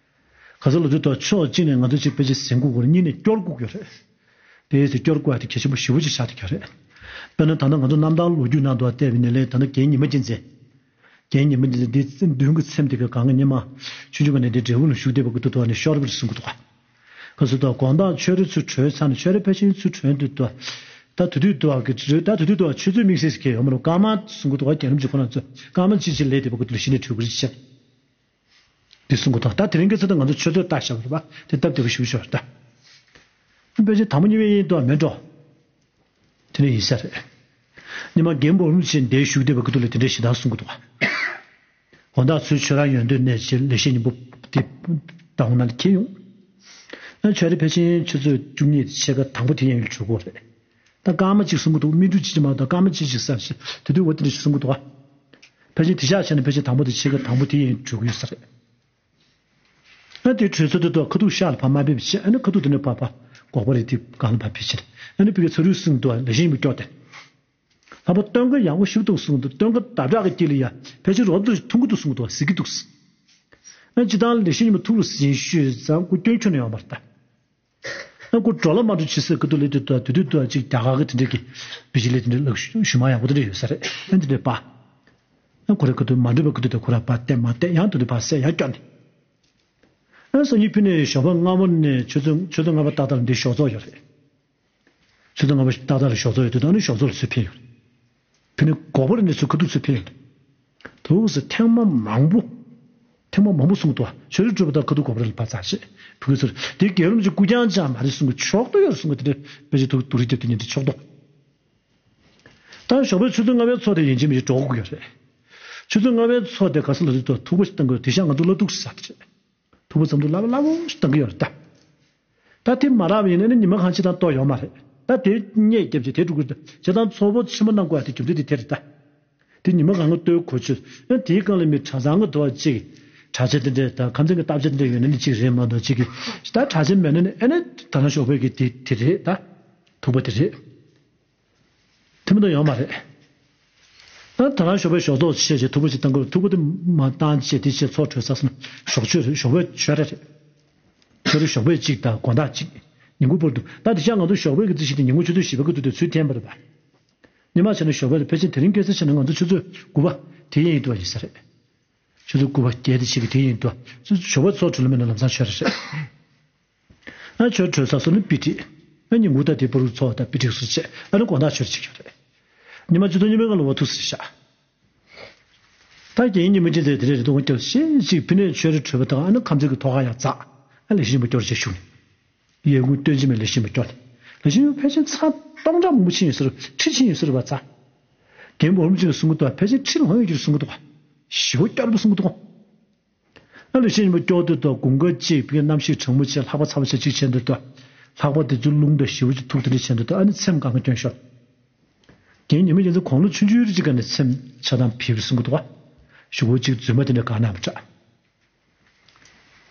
ག་ཚོད་ལ་དུས་ཐོག་ཕྱོགས་གཅིག་ནས་ང་ཚོ་ཅིག་དཔེ་ཆ་ཟིན་དགོས་ཀྱི་རེད། གཉིས་ནས་སྐྱོར་དགོས་ཀྱི་རེད། དེའི་ཚེ་སྐྱོར་དགོས་ཡག་དེ་གལ་ཆེན་པོ་ཞེ་པོ་ཅིག་ཆགས་ཐིག་ཡོད་རེད། དཔེར་ན་ད་ལྟ་ང་ཚོ་རྣམ་ཐར་ལོ་རྒྱུས་ནང་དུ་བལྟས་པ་ཡིན་ན་ལས་ད་ལྟ་རྒན་ཉི་མ་རྒྱལ་མཚན། རྒན་ཉི་མ་རྒྱལ་མཚན་འདི་མདུན་གྱི་མཚམས་དེ་ག་གང་གི་ཉི་མ་ཆུང་ཆུང་ག་ནས་འདི་འབྲས་བུ་ལ་བཞུགས་བསྡད་པ་གི་ཐོག་ཐོག་ནས་ཤོར་བར་གསུང་གི་འདུག་ག་ག་ཚོད་ད་དགོང་དག་ཆོས་རེ་ཚུར་གྲོལ་ཚར་ནས་ཆོས་རེ་ཕལ་ཆེར་ཚུར་གྲོལ་འདུག་ད། ད་དུས་དུས་དུ་བ་གི་ད་དུས་དུས་དུ་བ་ཆུ་ཚོད་དམིགས་བསལ་ཞིག་གས་ཡོད་མ་རུང་སྐར་མ་གསུང་གི་འདུག་ག་རྒན་རབས་ཀྱི་ཁོ་ན་ཚོས་སྐར་མ་གཅིག་ཅིག་ལས་བསྡད་པ་གི་ཐོག་ལ་གཞི་ནས་གྲོལ་གི་རེད་ཅེས། དེ་གསུང་གི་འདུག་ད་དེ་རིང་གི་ཚེ་ད་ང་ཚོ་ཆོས་ཚོད་ལྟ་བཞག་པ་རེད་པ། དེ་སྟབས་བདེ་པོ་ཞིག་ཤོར་ད། དཔེ་ཆ་དང་པོ་གཉིས་པའི་ཡིན་དུ་བ་མེད་འགྲོ། དེ་ནས་ཡིན་ས་རེད། ཉི་མ་རྒན་པོ་རིན་པོ་ཆེ་འདིར་བཞུགས་བསྡད་པ་གི་ཐོག་ལ་དེ་འདྲའི་ཞེ་སྡང་གསུང་གི་འདུག་ག་འོ་ད་ཚུལ་ཆོས་ར་ཡོན་ཏན་གནས་ཆེ་ལེགས་བཤད་སྙིང་པོ་དེ་ད་འོང་ན་ལ་ཁྱེར་ཡོང་། ཨ་ཆོས་རེ་ཕལ་ཆེར་ཆུ་ཚོད་བཅུ་གཉིས་ཕྱེད་ཀ་དང་པོ་དེ་ཡན་ཡོད་གྲོལ་གོ་རེད། ད་སྐར་མ་གཅིག་གསུང་གི་འདུག་སྨིན་དྲུག་གཅིག་ཅིག་མ་གཏོགས་སྐར་མ་གཅིག་ཅིག་ས་ཞེས་དེ་དུས་འོ་དེ་འདྲ་ཞིག་གསུང་གི་འདུག་ག་ཕལ་ཆེར་དེ་ཞག་ཆ་ནས་ཕལ་ཆེར་དང་པོ་དེ་ཕྱེད་ཀ་དང་པོ་དེ་ཡན་གྲོལ་གི་ཡོད་ས་རེད། ཨ་དེ་གྲོལ་ཚར་དུས་ཁ་ཐུག་ཤར་ལ་ཕར་མ་ཕེབས་བྱས། ཨ་ནི་ཁ་ཐུག་དེ་ནས་ཕར་ཕར་འགོག་པ་རེད་དེ་སྒང་ལ་ཕར་ཕེབས་ཕྱིན། ཨ་ནི་ཕ་གིའི་ཚ་རུས་གསུང་འདུག་ལེགས་བཤད་སྙིང་པོ་སྐྱོར་ཏེ། ལྷག་པར་སྟོན་ཁ་ཡག་པོ་ཞིག་འདུག་གསུང་འདུག་སྟོན་ཁ་ཟླ་གྲགས་ཀྱི་དཀྱིལ་ལ་ཡ་ཕལ་ཆེར་རོབ་ཏུ་མཐོང་གི་འདུག་གསུང་འདུག་གཟིགས་ཀྱི་འདུག་ཨ་སྤྱིར་བཏང་ལེགས་བཤད་སྙིང་པོ་ཐུགས་ལ་ཟིན་ཤོས་ཙང་སྐུ་སྐྱོན་ཁྱོན་ནས་ཡོད་མ་རེད་ད། ཨ་ཁོ་འགྲོ་ལ་མ་འགྲོ་ཇི་སྲིད་ཀུ་ཏུ་ལི་དུ་དུ་དུ་དུ་དུ་ཅིག་རྒྱ་གར་གི་དེ་འདྲས་ཀྱི་བི་ཇི་ལི་དེ་འདྲས་ལག་ཞུ་མ་ཡག་པོ་དེ་འདྲས་ཡོད་ས་རེད། ཨ་དེ་འདྲས་པ། ཨ་ཁོ་རེ་ཀུ་ཏུ་མ་འགྲོ་བའི་ཀུ་ཏུ་དུ་ཁོ་ར་པ་བལྟས་མ་བལྟས་ཡང་དུ་དུ་པ་སད་ཡང་སྐྱོ་ནས། ཨ་སང་ཉིན་ཕུ་ནས་ཞོགས་པ་སྔ་མོ་ནས་ཆུ་ཚོད་ཆུ་ཚོད་ལྔ་པ་ཏག་ཏག་ལ་འདི་ཞོགས་ཚོགས་ཡོད་རེད། ཆུ་ཚོད་ལྔ་པ་ཏག་ཏག་ལ་ཞོགས་ཚོགས་ཡོད་དུས་ད་ནི་ཞོགས་ཚོགས་ལ་ཚུར་ཕེབས་ཡོད་རེད། ཕུ་ནས་གོག་པ་རེ་ནས་ཚུར་ཁ་ཐུག་ཚུར་ཕེབས་ཡོད་རེད། དུ་སི་ཐེངས་མ་མང་པོ། ཐེངས་མ་མང་པོ་གསུང་གི་འདུག་ཆོས་རིག་གྲུབ་པ་དང་ཁ་ཐུག་གོ་བ་རེ་ལ་ཕར་ཚར་ཞེས་བུ་གུ་ཚོར་དེ་རྒྱལ་རོམ་གྱི་སྐུ་རྐྱང་ཅང་མ་རེད་གསུང་གི་ཕྱོགས་གཏོགས་ཡོད་གསུང་གི་དེ་འདྲ་དཔེ་ཆ་ཐུག་དུ་རིག་རྒྱབ་དེ་ཉིན་དེ་ཕྱོགས་གཏོགས། ད་ཞོགས་པའི་ཆུ་ཚོད་ལྔ་པའི་ཚོགས་དེ་ཡིན་གཅིག་མིན་གཅིག་འགྲོ་དགོས་ཀྱི་རེད། ཆུ་ཚོད་ལྔ་པའི་ཚོགས་དེ་ག་ས་ལ་ཚུད་དུ་ཐུག་པ་ཞིག་བཏང་དགོས་དེ་ཤག་ང་ཚོ་སློབ་ཕྲུག་ས་དེ་རེད། ཐུག་པ་ཙམ་དུ་སླ་པོ་སླ་པོ་ཞིག་བཏང་གི་ཡོད་རེད་ད། ད་དེ་མ་རག་པ་ཡིན་ན་ནི་ཉི་མ་གང་ཅི་དང་ལྟོ་ཡོང་མ་རེད། ད་དེ་བརྙས་རྒྱབ་ཀྱི་དེ་འགྲོ་དགོས་རེད་ད། བྱས་ཙང་ཚོགས་པ་ཆེན་པོ་གནང་དགོས་ཡ་དེ་རྒྱུ་མཚན་དེ་དེ་རེད་ད། དེ་ཉི་མ་གང་ག་ལྟོས་གོ་ཆོད། ཡང་དེའི་སྒང་ལ་མི་གྲྭ་ཚང་གི་དུ་བ་གཅིག་གྲྭ་ཆས་དེ་འདྲས་དང་ཁམས་ཚན་གྱི་བརྟག་དཔྱད་དེ་འདྲས་ཡོད་ན་ནི་གཅིག་རེད་མ་གཏོགས་གཅིག་གི་ད་གྲྭ་ཆས་མེད་ན་ནི་ཨེ་ནི་ད་ནང་ཞོགས་པའི་གི་དེ་དེ་རེད་ད། ཐུག་པ་དེ་རེད། དེ་མི་འདུག་ཡོང་མ་རེད། ད་ད་ལྟ་ཞོགས་པའི་ཞོགས་ཏོག་བཤད་བྱས་ཐུག་པ་ཅིག་བཏང་དགོས། ཐུག་པ་དེ་མ་བཏང་བྱས་དེ་བྱས་ཚོགས་གྲོལ་ཚར་སོང་ན་ཞོགས་ཆོས་རེད། ཞོགས་པའི་ཆོས་ར་རེད། ཁྱོད་རང་ཞོགས་པའི་གཅིག་དང་དགོང་དག་གཅིག་ཉིན་གུང་བར་དུ། ད་དེ་ཤ་ང་ཚོ་ཞོགས་པའི་གི་རྩིས་གཞི་དེ་ཉིན་གུང་ཆུ་ཚོད་བཞི་པ་གི་དུས་དེ་ཚུལ་འཐེན་པ་རེད་པ། ཉི་མ་བྱས་ན་ཞོགས་པའི་ཕལ་ཆེར་དེ་རིང་ཁ་སང་བྱས་ན་ང་ཚོ་ཆུ་ཚོད་དགུ་པ་དེ་ཡིན་འདུག་ཡིན་ས་རེད། ཆུ་ཚོད་དགུ་པ་བརྒྱད་དེ་ཕྱེད་ཀ་དེ་ཡིན་འདུག་ཞོགས་པ་ཚོགས་གྲོལ་མེད་ན་ལམ་སང་ཆོས་རེད། ཨ་ཆོས་གྲོལ་ཚར་སོང་ན་དཔེ་ཁྲིད། ཨ་ཉིན་གུང་ད་དེ་པུ་རུ་ཚོགས་དང་དཔེ་ཁྲིད་སུ་བྱས། ཨ་ནི་དགོང་དག་ཆོས་རེད་ཅིག་ཡོད་རེད། ཉི་མ་བཅུ་ཐམ་ཉི་མའི་སྒང་ལ་འོ་ཐུག་སྲིད་ཤག་ད་རྒྱལ་ཡིན་ཉི་མ་ཅན་དེ་དེ་རེད་རེད་འདུག་སྐྱོ་ཤེས་ཅིག་ཕི་ནས་ཆོས་རེ་གྲོལ་བ་དང་ཨ་ནི་ཁམས་ཚན་གྱི་ཐོག་ཁ་ཡང་འཛག་ཨ་ལས་ཤིང་པ་སྐྱོར་བྱས་ཞུགས་ནས། ཡས་ཀུན་སྟོན་ཅི་མེད་ལས་ཤིང་པ་སྐྱོར་ནས། ལས་ཤིང་པ་ཕལ་ཆེར་ཚར་སྟོང་ཕྲག་མང་པོ་ཕྱིན་ཡོད་ཟེར་ཁྲི་ཕྱིན་ཡོད་ཟེར་བ་ཚ། རྒན་འོར་མོ་ཅིག་གསུང་གི་འདུག་ཕལ་ཆེར་ཁྲི་ལོངས་ཡོད་ཀྱི་གསུང་གི་འདུག་ཞི་བ་སྐྱོར་པ་གསུང་གི་འདུག་ཨ་ལས་ཤིང་པ་སྐྱོར་དུས་དུ་དགུན་ཁ་གཅིག་པའི་གནམ་གཤིས་གྲང་མོ་བྱས་ལྷགས་པ་ཚ་བ་བྱས་གཅིག་བྱས་འདུག་དུ། ལྷགས་པ་དེ་ཚོའི་རླུང་དང་ཞི་བ་གཅིག་ཐུག་དེ་འདྲ་བྱས་འདུག་དུ་ཨ་ནི་ཚེམས་གང་ག་སྐྱོན་ཤོར། རྒན་ཉི་མ་རྒྱལ་མཚན་དགུང་ལོ་ཆུང་ཆུང་རེ་གཅིག་ག་ནས་ཚེམས་ཆགས་སྡང་བྱས་པ་གསུང་གི་འདུག་ག་ཞི་བ་གཅིག་རྫུན་མ་དེ་འདྲ་གང་ན་མི་དྲག་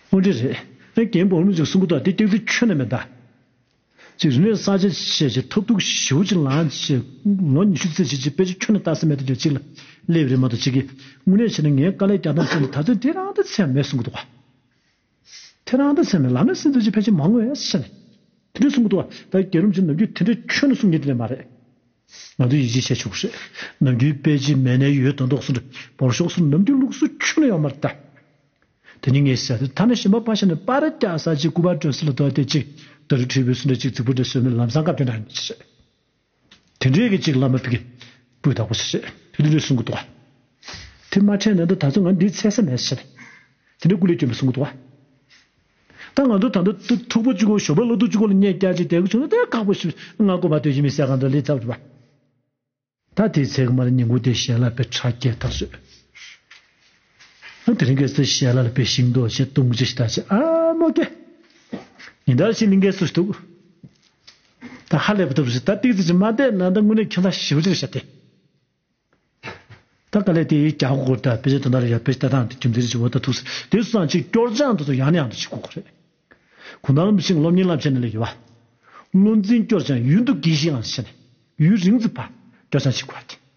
དངོས་འབྲེལ་རེད། ཨེ་རྒན་འོར་མོ་ཅིག་གསུང་གི་འདུག་དེ་སྐྱག་རྫུན་ཁྱོན་ནས་མེད་ད། ཅིག་རིག་གནས་གསར་བརྗེ་བྱས་ཅིག་ཐབས་སྡུག་ཞེ་པོ་ཅིག་ལངས་བྱས་ལོ་ཉི་ཤུ་རྩ་གཅིག་ཅིག་དཔེ་ཆ་ཁྱོན་ནས་ལྟ་ས་མེད་དུ་ཅིག་ལ་སླེབས་རེད་མ་གཏོགས་ཅིག་གིས་དངོས་གནས་བྱས་ན་ངའི་དཀའ་ལས་རྒྱག་སྟངས་བྱས་ནས་ད་ཚོད་དེ་རང་ད་ཚད་མེད་གསུང་གི་འདུག་ག་དེ་རང་ད་ཚད་མེད་ལམ་ནས་སེམས་ཚོད་ཅིག་ཕལ་ཆེར་མ་ངོས་ཟེར་ནས་དེ་འདྲ་གསུང་གི་འདུག་ག་ད་རྒྱལ་རོམ་ཅིག་ནམ་རྒྱུན་དེ་འདྲ་ཁྱོན་ནས་གསུང་མཁན་དེ་འདྲ་མ་རེད། ང་ཚོས་ཡིད་ཆེས་བྱེད་ཆོག་གི་རེད། ནམ་རྒྱུན་དཔེ་ཆ་མེད་ནའི་ཡོད་མདོག་མདོག་གསུངས་ཏེ་བོར་ཤོག་གསུངས་ནམ་རྒྱུན་ལུགས་སྲོལ་ཁྱོན་ནས་ཡོད་མ་རེད་ད། དེ་ནི་ངས་ཟེར་ཏེ་ད་ནི་ཞིམ་པ་པ་ཤ་ནས་པར་རྒྱག་ས་ཅིག་སྐུ་པར་སྤྲོད་ས་ལ་དོ་དེ་ཅིག་ད་རུ་ཁྲིད་པའི་སུ་འདྲ་ཅིག་རྫིག་པོ་འདྲ་བཟོས་ནས་ལམ་སང་བཀའ་བཀྱོན་འདྲ་ཡིན་ཟེར། དེ་འདྲའི་གི་ཅིག་བླ་མ་ཕ་གི་སྤུས་དག་པོ་ཟེར་ཞེས་དེ་འདྲ་གསུང་གི་འདུག་ག་དེ་མ་འཕྲད་ན་ད་ད་ཚོ་ང་འདིའི་ཚེ་ས་མེད་ཟེར་ནས་དེ་འདྲའི་སྐུ་ལས་སྐྱོན་པ་གསུང་གི་འདུག་ག་ད་ང་ཚོ་ད་ལྟ་ཐུག་པ་གཅིག་གོ་ཞོགས་པ་ལོ་ཐུག་གཅིག་གོ་ལ་བརྙས་བསྐྱལ་ཅིག་བསྡད་གི་བྱུང་ན་དེ་ཁག་པོ་ཞིག་ང་སྐུ་མ་སྟོན་གྱི་མི་ཟེར་གང་འདྲ་ལས་ཚབ་རེད་པ། ད་དེའི་ཚེ་གི་མར་ཉིན་གུང་དེ་ཞལ་ལག་པའི་ཁྲག་སྐྱེལ་ཐག་ཆོད། ཨ་དེ་རིང་གི་ཚེ་ཞལ་ལག་ལ་པའི་ཤིང་ཏོག་ཞེ་སྟོང་ཅི་ཞིག་ད་ཅི་ཨ་མོ་སྐྱེ། ཉིན་ལྟར་ཞིག་ལིང་གའི་སུ་ཞིག་འདུག་ད་ཧ་ལས་པ་ཐུབ་ཞིག་ད་ཏིག་ཙི་ཅི་མ་བལྟས་ན་ད་དངོས་གནས་ཁྱོད་ད་ཞེ་པོ་ཅིག་རེད་ཤག་སྟེ། ད་དཀའ་ལས་དེ་རྒྱག་དགོས་ད་དཔེ་ཆ་དོན་དག་ལ་ཡ་དཔེ་ཆ་ལྟ་སྟངས་དེ་རྒྱུ་མཚན་ཅི་བོ་ད་ཐུག་སི་དེ་སུ་སང་ཅིག་སྐྱོར་སྦྱང་དེ་ཚོ་ཡང་ནས་ཡང་དུ་བྱེད་དགོས་ཀྱི་རེད། གུང་ཐང་རིན་པོ་ཆེ་སློབ་གཉེར་བསླབ་བྱ་ནས་ལས་ཡོད་བ། བློ་འཛིན་སྐྱོར་སྦྱང་ཡུན་དུ་དགེ་ཞིང་ཡང་ཞེ་ནས་ཡུན་རིང་ཙི་བ་སྐྱོར་སྦྱང་བྱེད་དགོས་ཀྱི།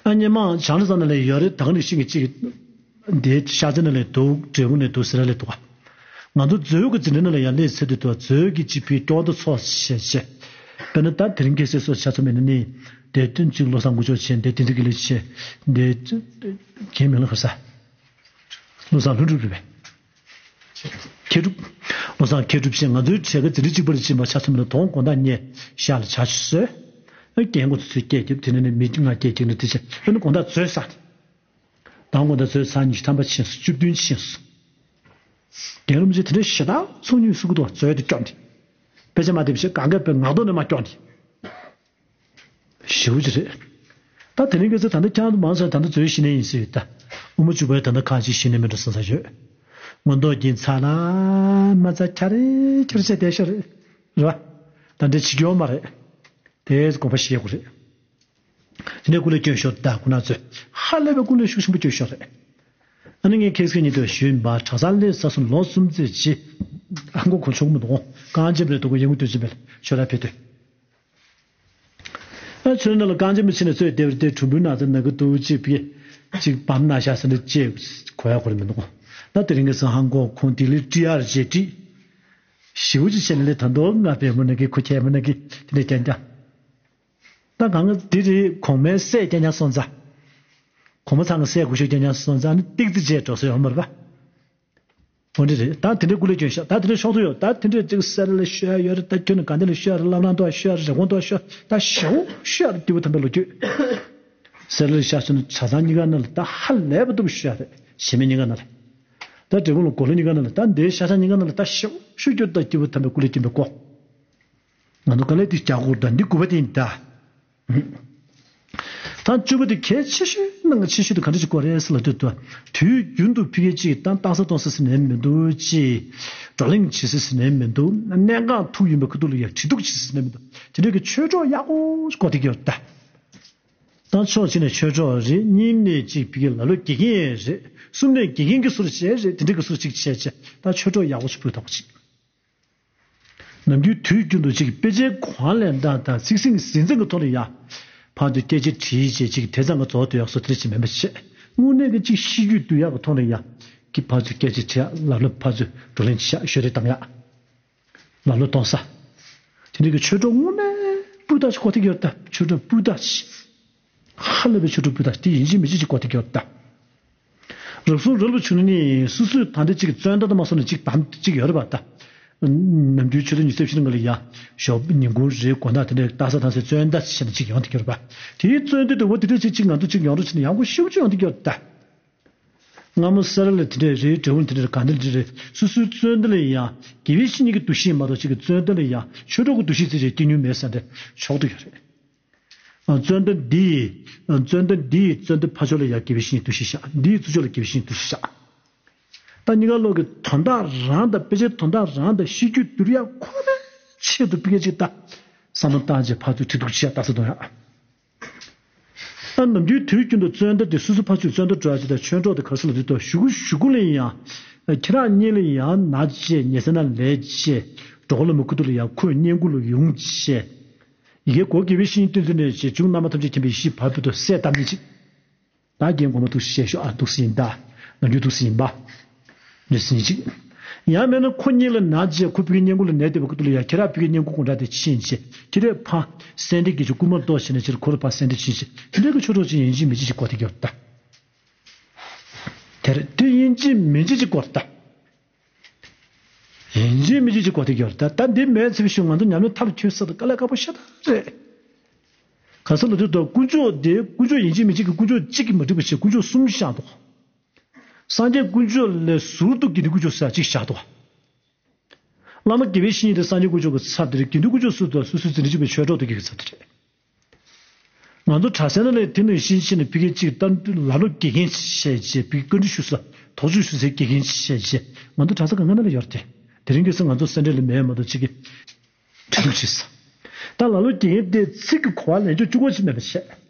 ཨ་སྙེ་མ་བྱང་ལ་ས་ན་ལས་ཡོད་རེད་ད་ག་ནས་ཤིང་གི་གཅིག་འདི་ཤ་ཚ་ན་ལས་འདུག་འབྲས་བུ་ནས་འདུག་ཟེར་ལས་འདུག་བ། ང་ཚོ་མཛོད་ཀྱི་འཛིན་གྲྭ་ནང་ལ་ཡང་སླེབས་ཚེ་དུས་དུ་མཛོད་ཀྱི་སྤྱི་ཕིའི་སྐྱོ་བ་དུ་ཚོགས་བྱས་བྱས། དཔེར་ན་ད་དེ་རིང་ཁ་སང་སོ་ཆ་ཚང་མེད་ན་ནི། དེ་དོན་གཅིག་བློ་བཟང་དགུ་ཕྱོགས་ཆེན་དེ་དེ་འདྲ་གི་ལས་བྱས། དེ་རྒན་མི་ལ་ཧ་ས། བློ་བཟང་ལྷུན་གྲུབ་རེད་པས། མཁས་གྲུབ། བློ་བཟང་མཁས་གྲུབ་ཆེན་ང་ཚོའི་གྲས་ཀ་འཛིན་གྲྭ་གཅིག་པ་ལ་ཕྱིན་པ་ཆ་ཚང་མེད་ན་དོང་དགོང་དག་ཉལ་ཤག་ལ་ཇ་ཆུ་ཟོས། རྒན་གོ་ཚོས་སྐད་རྒྱབ་དེ་ནས་ནི་མི་ལྔ་སྐད་རྒྱབ་ནས་དེ་བྱས་ཨ་ནི་དགོང་དག་ཚོས་ཟ། དང་དགོང་དག་ཚོས་ཟ་ཉི་ཤུ་ཐམ་པ་ཕྱིན་སོང་བཅུ་བདུན་ཕྱིན་སོང་། རྒན་རིན་པོ་ཆེ་དེ་འདྲའི་ཞེ་དྲག་ཚོགས་ཉུང་སུ་གུ་དོ་ཚོས་དེ་སྐྱོན་དེ། དཔེ་ཆ་མ་བསྡད་པ་ཞིག་གང་ག་པའི་ངག་ཐོག་ནས་མ་སྐྱོན་དེ། ཞེ་པོ་ཅིག་རེད། ད་དེ་རིང་གི་ཚེ་ད་ལྟ་ཁྱང་དུ་མང་ས་ད་ལྟ་ཚོས་ཤི་ནས་ཡིན་སྲིད་ད། དབུ་མ་བཅུ་པའི་ད་ལྟ་ཁ་ཅིག་ཤི་ནས་མི་འགྲོ་བསམ་ས་ཡོད། མངོན་རྟོགས་ཀྱི་ཚ་ལ་མ་ཚ་ཁྱ་རེ་ཁྱ་རེ་བྱས་བསྡད་ཤོག་རེད། རེད་བ། ད་འདྲ་བྱེད་ཀྱི་ཡོད་མ་རེད། དེས་དགོངས་པ་བཞེས་དགོས་རེད། དེ་ནས་སྐུ་ལས་སྐྱོན་ཤོར་ད་ཁོ་ན་ཚོས་ཧ་ལས་པའི་སྐུ་ལས་ཤུགས་ཆེན་པོ་སྐྱོན་ཤོར་རེད། ཨ་ནི་ངས་ཁེ་སི་ཉིད་དུ་ཞུས་པ་གྲྭ་ཚང་ལས་ས་སུ་ལོ་གསུམ་ཙམ་ཅི། ཨ་མགོ་གོ་ཆོག་མི་འདུག་རྐང་རྗེས་མ་རེད་འདུག་གོ་ཡེ་མུ་སྟོན་ཅི་མེད་ཤོར་ར་ཕེ་ཏོས། ཨ་ཚོའི་ནང་ལ་རྐང་རྗེས་མ་ཕྱིན་ནས་ཚོས་བདེ་བར་བདེ་གྲུམ་བུའི་ནང་ཚོ་ནག་གི་ཏུ་ཅི་ཕི་ཅིག་བམ་ན་ཤ་ས་འདི་ཅེ་གོ་ཡ་གོ་རེ་མི་འདུག་གོ། ད་དེ་རིང་གི་སང་ཧང་གོ་ཁོང་དེ་ལས་ཀྲི་ཨར་ཇེ་ཀྲི། ཞིའུ་ཅི་བྱས་ནས་ལས་ད་མདོ་ང་བེ་མོ་ནག་གི་ཁོ་ཁྱེད་མོ་ནག་གི་དེ་ལས་ཀྱང་ཀྱང་། ད་གང་ག་འདི་རེད་གོང་མའི་སྲས་རྐྱང་རྐྱང་སོང་ཙང་། གོང་མ་ཚང་གི་སྲས་སྐུ་ཞབས་རྐྱང་རྐྱང་སོང་ཙང་ནི་ཏིག་ཙི་རྗེས་འགྲོ་ས་ཡོང་མ་རེད་པ། འོ་འདི་རེད་ད་དེ་འདྲའི་སྐུ་ལས་སྐྱོན་ཤག་ད་དེ་འདྲའི་ཤོག་ཐུ་ཡོད་ད་དེ་འདྲའི་ཅིག་སེ་ར་ལ་ཤོད་ཡ་ཡོད་རེད་ད་ཁྱོད་ནི་ག་འདི་ལ་ཤོད་ཡ་རེད་བླ་བྲང་ཐོག་ཤོད་ཡ་རེད་རི་བོང་ཐོག་ཤོད་ད་ཤོག་ཤོད་ཡ་རེད་སྐྱིད་པོ་ཐམ་པའི་ལོ་རྒྱུས། སེ་ར་ལ་ཤ་ཤོད་ནི་གྲྭ་ཚང་གཉིས་ཀ་ནང་ལ་ད་ཧ་ལས་པ་འདུག་ཤོད་ཡ་རེད་གཞི་མེད་གཉིས་ཀ་ནང་ལ། ད་འབྲས་སྤུངས་ལ་གོ་ལ་གཉིས་ཀ་ནང་ལ་ད་འདིའི་ཤ་ཤ་གཉིས་ཀ་ནང་ལ་ད་ཤོག་ཤོད་རྒྱུ་ད་སྐྱིད་པོ་ཐམ་པའི་སྐུ་ལས་སྐྱོན་པའི་སྐོར། ང་ཚོ་དཀའ་ལས་འདི་རྒྱག་དགོས་ད་འདི་དགུ་པ་དེ་ཡིན་ད། ད་བཅུ་པ་དེ་གལ་ཆེ་ཤོས་ནང་གི་ཆེ་ཤོས་དེ་ག་འདྲ་ཞིག་དགོས་རེད་ཟེར་ལབ་དུས་དུ་དུས་རྒྱུན་དུ་ཕི་གེ་གཅིག་ད་ལྟ་ས་གཏོང་ས་ཟེར་ནས་མི་འདུག་ཅི། བགྲོ་གླེང་བྱེད་ས་ཟེར་ནས་མི་འདུག་གནད་འགག་ཐུག་ཡིན་པའི་ཁུ་ཐུག་ལ་ཡ་དྲི་གཏུག་བྱེད་ས་ཟེར་ནས་མི་འདུག་དེ་འདྲའི་གི་ཆོས་གྲོགས་ཡག་པོ་ཞིག་དགོས་དེ་གི་ཡོད་ད། ད་ཕྱོགས་གཅིག་ནས་ཆོས་གྲོགས་རེད། གཉིས་ནས་གཅིག་ཕ་གི་ལ་ལོ་དགེ་རྒན་རེད། གསུམ་ནས་དགེ་རྒན་གྱི་ཟུར་བྱས་རེད། དེ་འདྲ་གི་ཟུར་གཅིག་བྱས་བྱས་ད་ཆོས་གྲོགས་ཡག་པོ་ཞིག་ཕུད་ཐུབ་པ་ཅིག་ནམ་རྒྱུན་དུས་རྒྱུན་དུ་ཅིག་དཔེ་ཆའི་གོ་བ་ལེན་སྟངས་དང་ཚིག་ཟིན་ཟིན་ཚིག་གི་ཐོག་ནས་ཡ། ཕར་ཚུར་སྐད་ཆ་དྲིས་བྱས་ཅིག་དེ་ཙམ་གྱི་རྫོགས་སྡོད་ཡག་བཟོ་དེ་ཅིག་མེད་པ་བྱས། དངོས་གནས་ཀྱི་ཅིག་ཤེས་རྒྱུད་བསྡུ་ཡག་གི་ཐོག་ནས་ཡ། གི་ཕར་ཚུར་སྐད་ཆ་དྲིས་ཡག་ལ་ལོ་ཕར་ཚུར་བགྲོ་གླེང་བྱེད་ཡག་ཤོད་རེས་གཏོང་ཡག་ལ་ལོ་གཏོང་ས། དེ་འདྲ་གི་ཆོས་གྲོགས་དངོས་གནས་སྤུས་དག་ཅིག་གོ་ཐུབ་ཀྱི་ཡོད་ད། ཆོས་གྲོགས་སྤུས་དག་ཅིག་ཧ་ལས་པའི་ཆོས་གྲོགས་སྤུས་དག་དེ་ཡིན་གཅིག་མིན་གཅིག་ཅིག་གོ་ཐུབ་ཀྱི་ཡོད་ད། རབ་བྱུང་རབ་ལ་བྱུང་ནས་སོ་སོས་ད་ལྟ་ཅིག་བཙོན་ཟླ་དུ་མ་སོང་ནས་ཅིག་དམ་ཅིག་ཡོད་རེད་པ་ད། ནམ་རྒྱུན་ཆོས་ཚོགས་ཉི་ཤུ་རྩ་བཞི་ནང་ལ་ཡ། ཞོགས་ཉིན་གུང་རེད། དགོང་དག་དེ་འདྲའི་ལྟ་ས་དང་སའི་བཙོན་ཟླ་ཞེས་ནས་ཅིག་ཡོང་ཐུབ་ཀྱི་ཡོད་རེད་པ། དེའི་བཙོན་དུས་དུ་བ་དེ་འདྲ་ཅིག་ཅིག་ང་ཚོ་ཅིག་ཡོང་རོགས་བྱས་ནས་ཡག་པོ་ཤུགས་ཆེ་ཡོང་ཐུབ་ཀྱི་ཡོད་རེད་ད། སྔ་མོ་ས་ར་ལ་དེ་འདྲས་རེད། འབྲས་བུ་དེ་འདྲས་ག་འདྲ་འདྲ་རེད། སོ་སོའི་བཙོན་དུ་ལ་ཡང་དགེ་བའི་བཤེས་གཉེན་གྱི་འདུ་ཤེས་མ་གཏོགས་ཅིག་གི་བཙོན་དུ་ལ་ཡང་ཆོས་གྲོགས་ཀྱི་འདུ་ཤེས་ཙི་ཙི་སྐྱེ་མྱོང་མེད་ས་འདྲ་ཆོག་ཏུ་ཡོད་རེད། བཙོན་དུ་འདི་ཡི་བཙོན་དུ་འདི་ཡི་བཙོན་དུ་ཕ་ཕྱོགས་ལ་ཡང་དགེ་བའི་བཤེས་གཉེན་འདུ་ཤེས་བཞག་འདི་ཡི་ཚུར་ཕྱོགས་ལ་དགེ་བའི་བཤེས་གཉེན་འདུ་ཤེས་བཞག་ད་གཉིས་ཀ་ལོག་གི་དོན་དག་རང་དང་དཔེ་ཆའི་དོན་དག་རང་དང་ཤེས་རྒྱུད་བསྡུར་ཡག་ཁོ་ནའི་ཆེད་དུ་ཕ་གི་ཅིག་ད་བསམ་བློ་བཏང་བྱས་ཕར་ཚུར་ཁྲིད་གཏུག་བྱེད་ཡག་ལྟ་ཚུལ་གཏོང་ཡག་ད་ནམ་རྒྱུན་དུས་རྒྱུན་དུ་བཙོན་ཟླ་དེ་སོ་སོ་ཕར་ཚུར་བཙོན་ཟླ་འགྲོ་ཡག་ཅིག་དང་ཆོས་གྲོགས་དེ་ག་རེ་ཟེར་ལབ་དུས་ད་གཞུག་གུ་གཞུག་གུ་ལ་ཡང་ཁྱེད་རང་གཉིས་ལ་ཡང་ན་བྱས་ཉལ་ས་ན་ལས་བྱས་འགྲོ་ཁ་ལ་མི་ཁུ་ཐུག་ལ་ཡང་ཁོས་བསྙེན་བཀུར་ལ་ཡོང་བྱས་ཡི་གེ་གོ་དགེ་བའི་བཤེས་གཉེན་བསྟེན་ཚུལ་ནས་བྱས་འབྱུང་རྣམ་པ་ཐམས་ཅད་མཁྱེན་པའི་ཡེ་ཤེས་བར་དུ་སད་བཏང་མི་ཅིག་ད་རྒན་གོང་མ་འདུག་སེ་བཤད་ཤོག་ཨ་འདུག་སེ་ཡིན་ད། ནམ་རྒྱུན་འདུག་སེ་ཡིན་པ། ནི་ཟིན་ཅིག་ཡང་མིན་ན་ཁོ་གཉིས་ལ་ན་རྗེས་ཁོ་ཕ་གི་བསྙེན་བཀུར་ལ་ནད་དེ་བ་ཁུ་ཐུག་ལ་ཡ་ཁྱེད་རང་ཕ་གི་བསྙེན་བཀུར་དགོངས་འགྲེལ་དེ་ཕྱིན་བྱས་ཁྱེད་རས་ཕ་སེ་འབྲས་དགེ་ཆོས་སྐུལ་མ་གཏོང་བྱས་ནས་ཕྱིར་ཁོ་ལ་ཕ་སེ་འབྲས་ཕྱིན་བྱས་དེ་འདྲའི་གི་ཆོས་གྲོགས་ཅིག་ཡིན་གཅིག་མིན་གཅིག་ཅིག་གོ་ཐུབ་ཀྱི་ཡོད་ད། དེར་དེ་ཡིན་གཅིག་མིན་གཅིག་ཅིག་གོ་ད། ཡིན་གཅིག་མིན་གཅིག་ཅིག་གོ་ཐུབ་ཀྱི་ཡོད་ད། ད་འདི་མེད་ཚེ་བའི་ཤུལ་ང་ཚོ་ཉམས་ལེན་མཐར་འཁྱོལ་ས་དང་དཀའ་ལས་ཁག་པོ་ཤ་སྟག་རེད། ག་ས་ལ་དུས་དང་དཀོན་མཆོག་དེ་དཀོན་མཆོག་ཡིན་གཅིག་མིན་གཅིག་གི་དཀོན་མཆོག་གཅིག་གིས་མ་འགྲིག་པ་བྱས་དཀོན་མཆོག་གསུམ་བཞག་འདུག་སངས་རྒྱས་དཀོན་མཆོག་ལས་ཟུར་དུ་དགེ་འདུན་དཀོན་མཆོག་ཟེར་གཅིག་བཞག་འདུག་བླ་མ་དགེ་བའི་བཤེས་གཉེན་དེ་སངས་རྒྱས་དཀོན་མཆོག་གི་ཚབ་དེ་རེད། དགེ་འདུན་དཀོན་མཆོག་ཟུར་དུ་སོ་སོའི་འཛིན་གྲྭ་གཅིག་པའི་ཆོས་གྲོགས་དེ་གི་ཚབ་དེ་རེད། ང་ཚོ་གྲྭ་ས་ནང་ལ་དེ་ནང་བཞིན་བྱས་ནས་ཕ་གི་གཅིག་ལྟ་ལ་ལོ་དགེ་རྒན་བྱས་རྗེས་ཕ་གི་བཀའ་འདྲི་ཞུ་ས་དོགས་གཅོད་ཞུ་སའི་དགེ་རྒན་བྱས་རྗེས་ང་ཚོ་གྲྭ་ས་གང་ག་ནང་ལ་ཡོད་རེད་དེ། དེ་རིང་ཁ་སང་ང་ཚོ་སེ་འབྲས་ལ་མེད་མ་གཏོགས་གཅིག་གི་ཁྲིད་གཏུག་བྱེད་ས། ད་ལ་ལོ་དགེ་རྒན་དེ་ཚིག་གི་གོ་བ་ལེན་ཕྱོགས་གཅིག་པོ་ཅིག་མེད་པ་བྱས།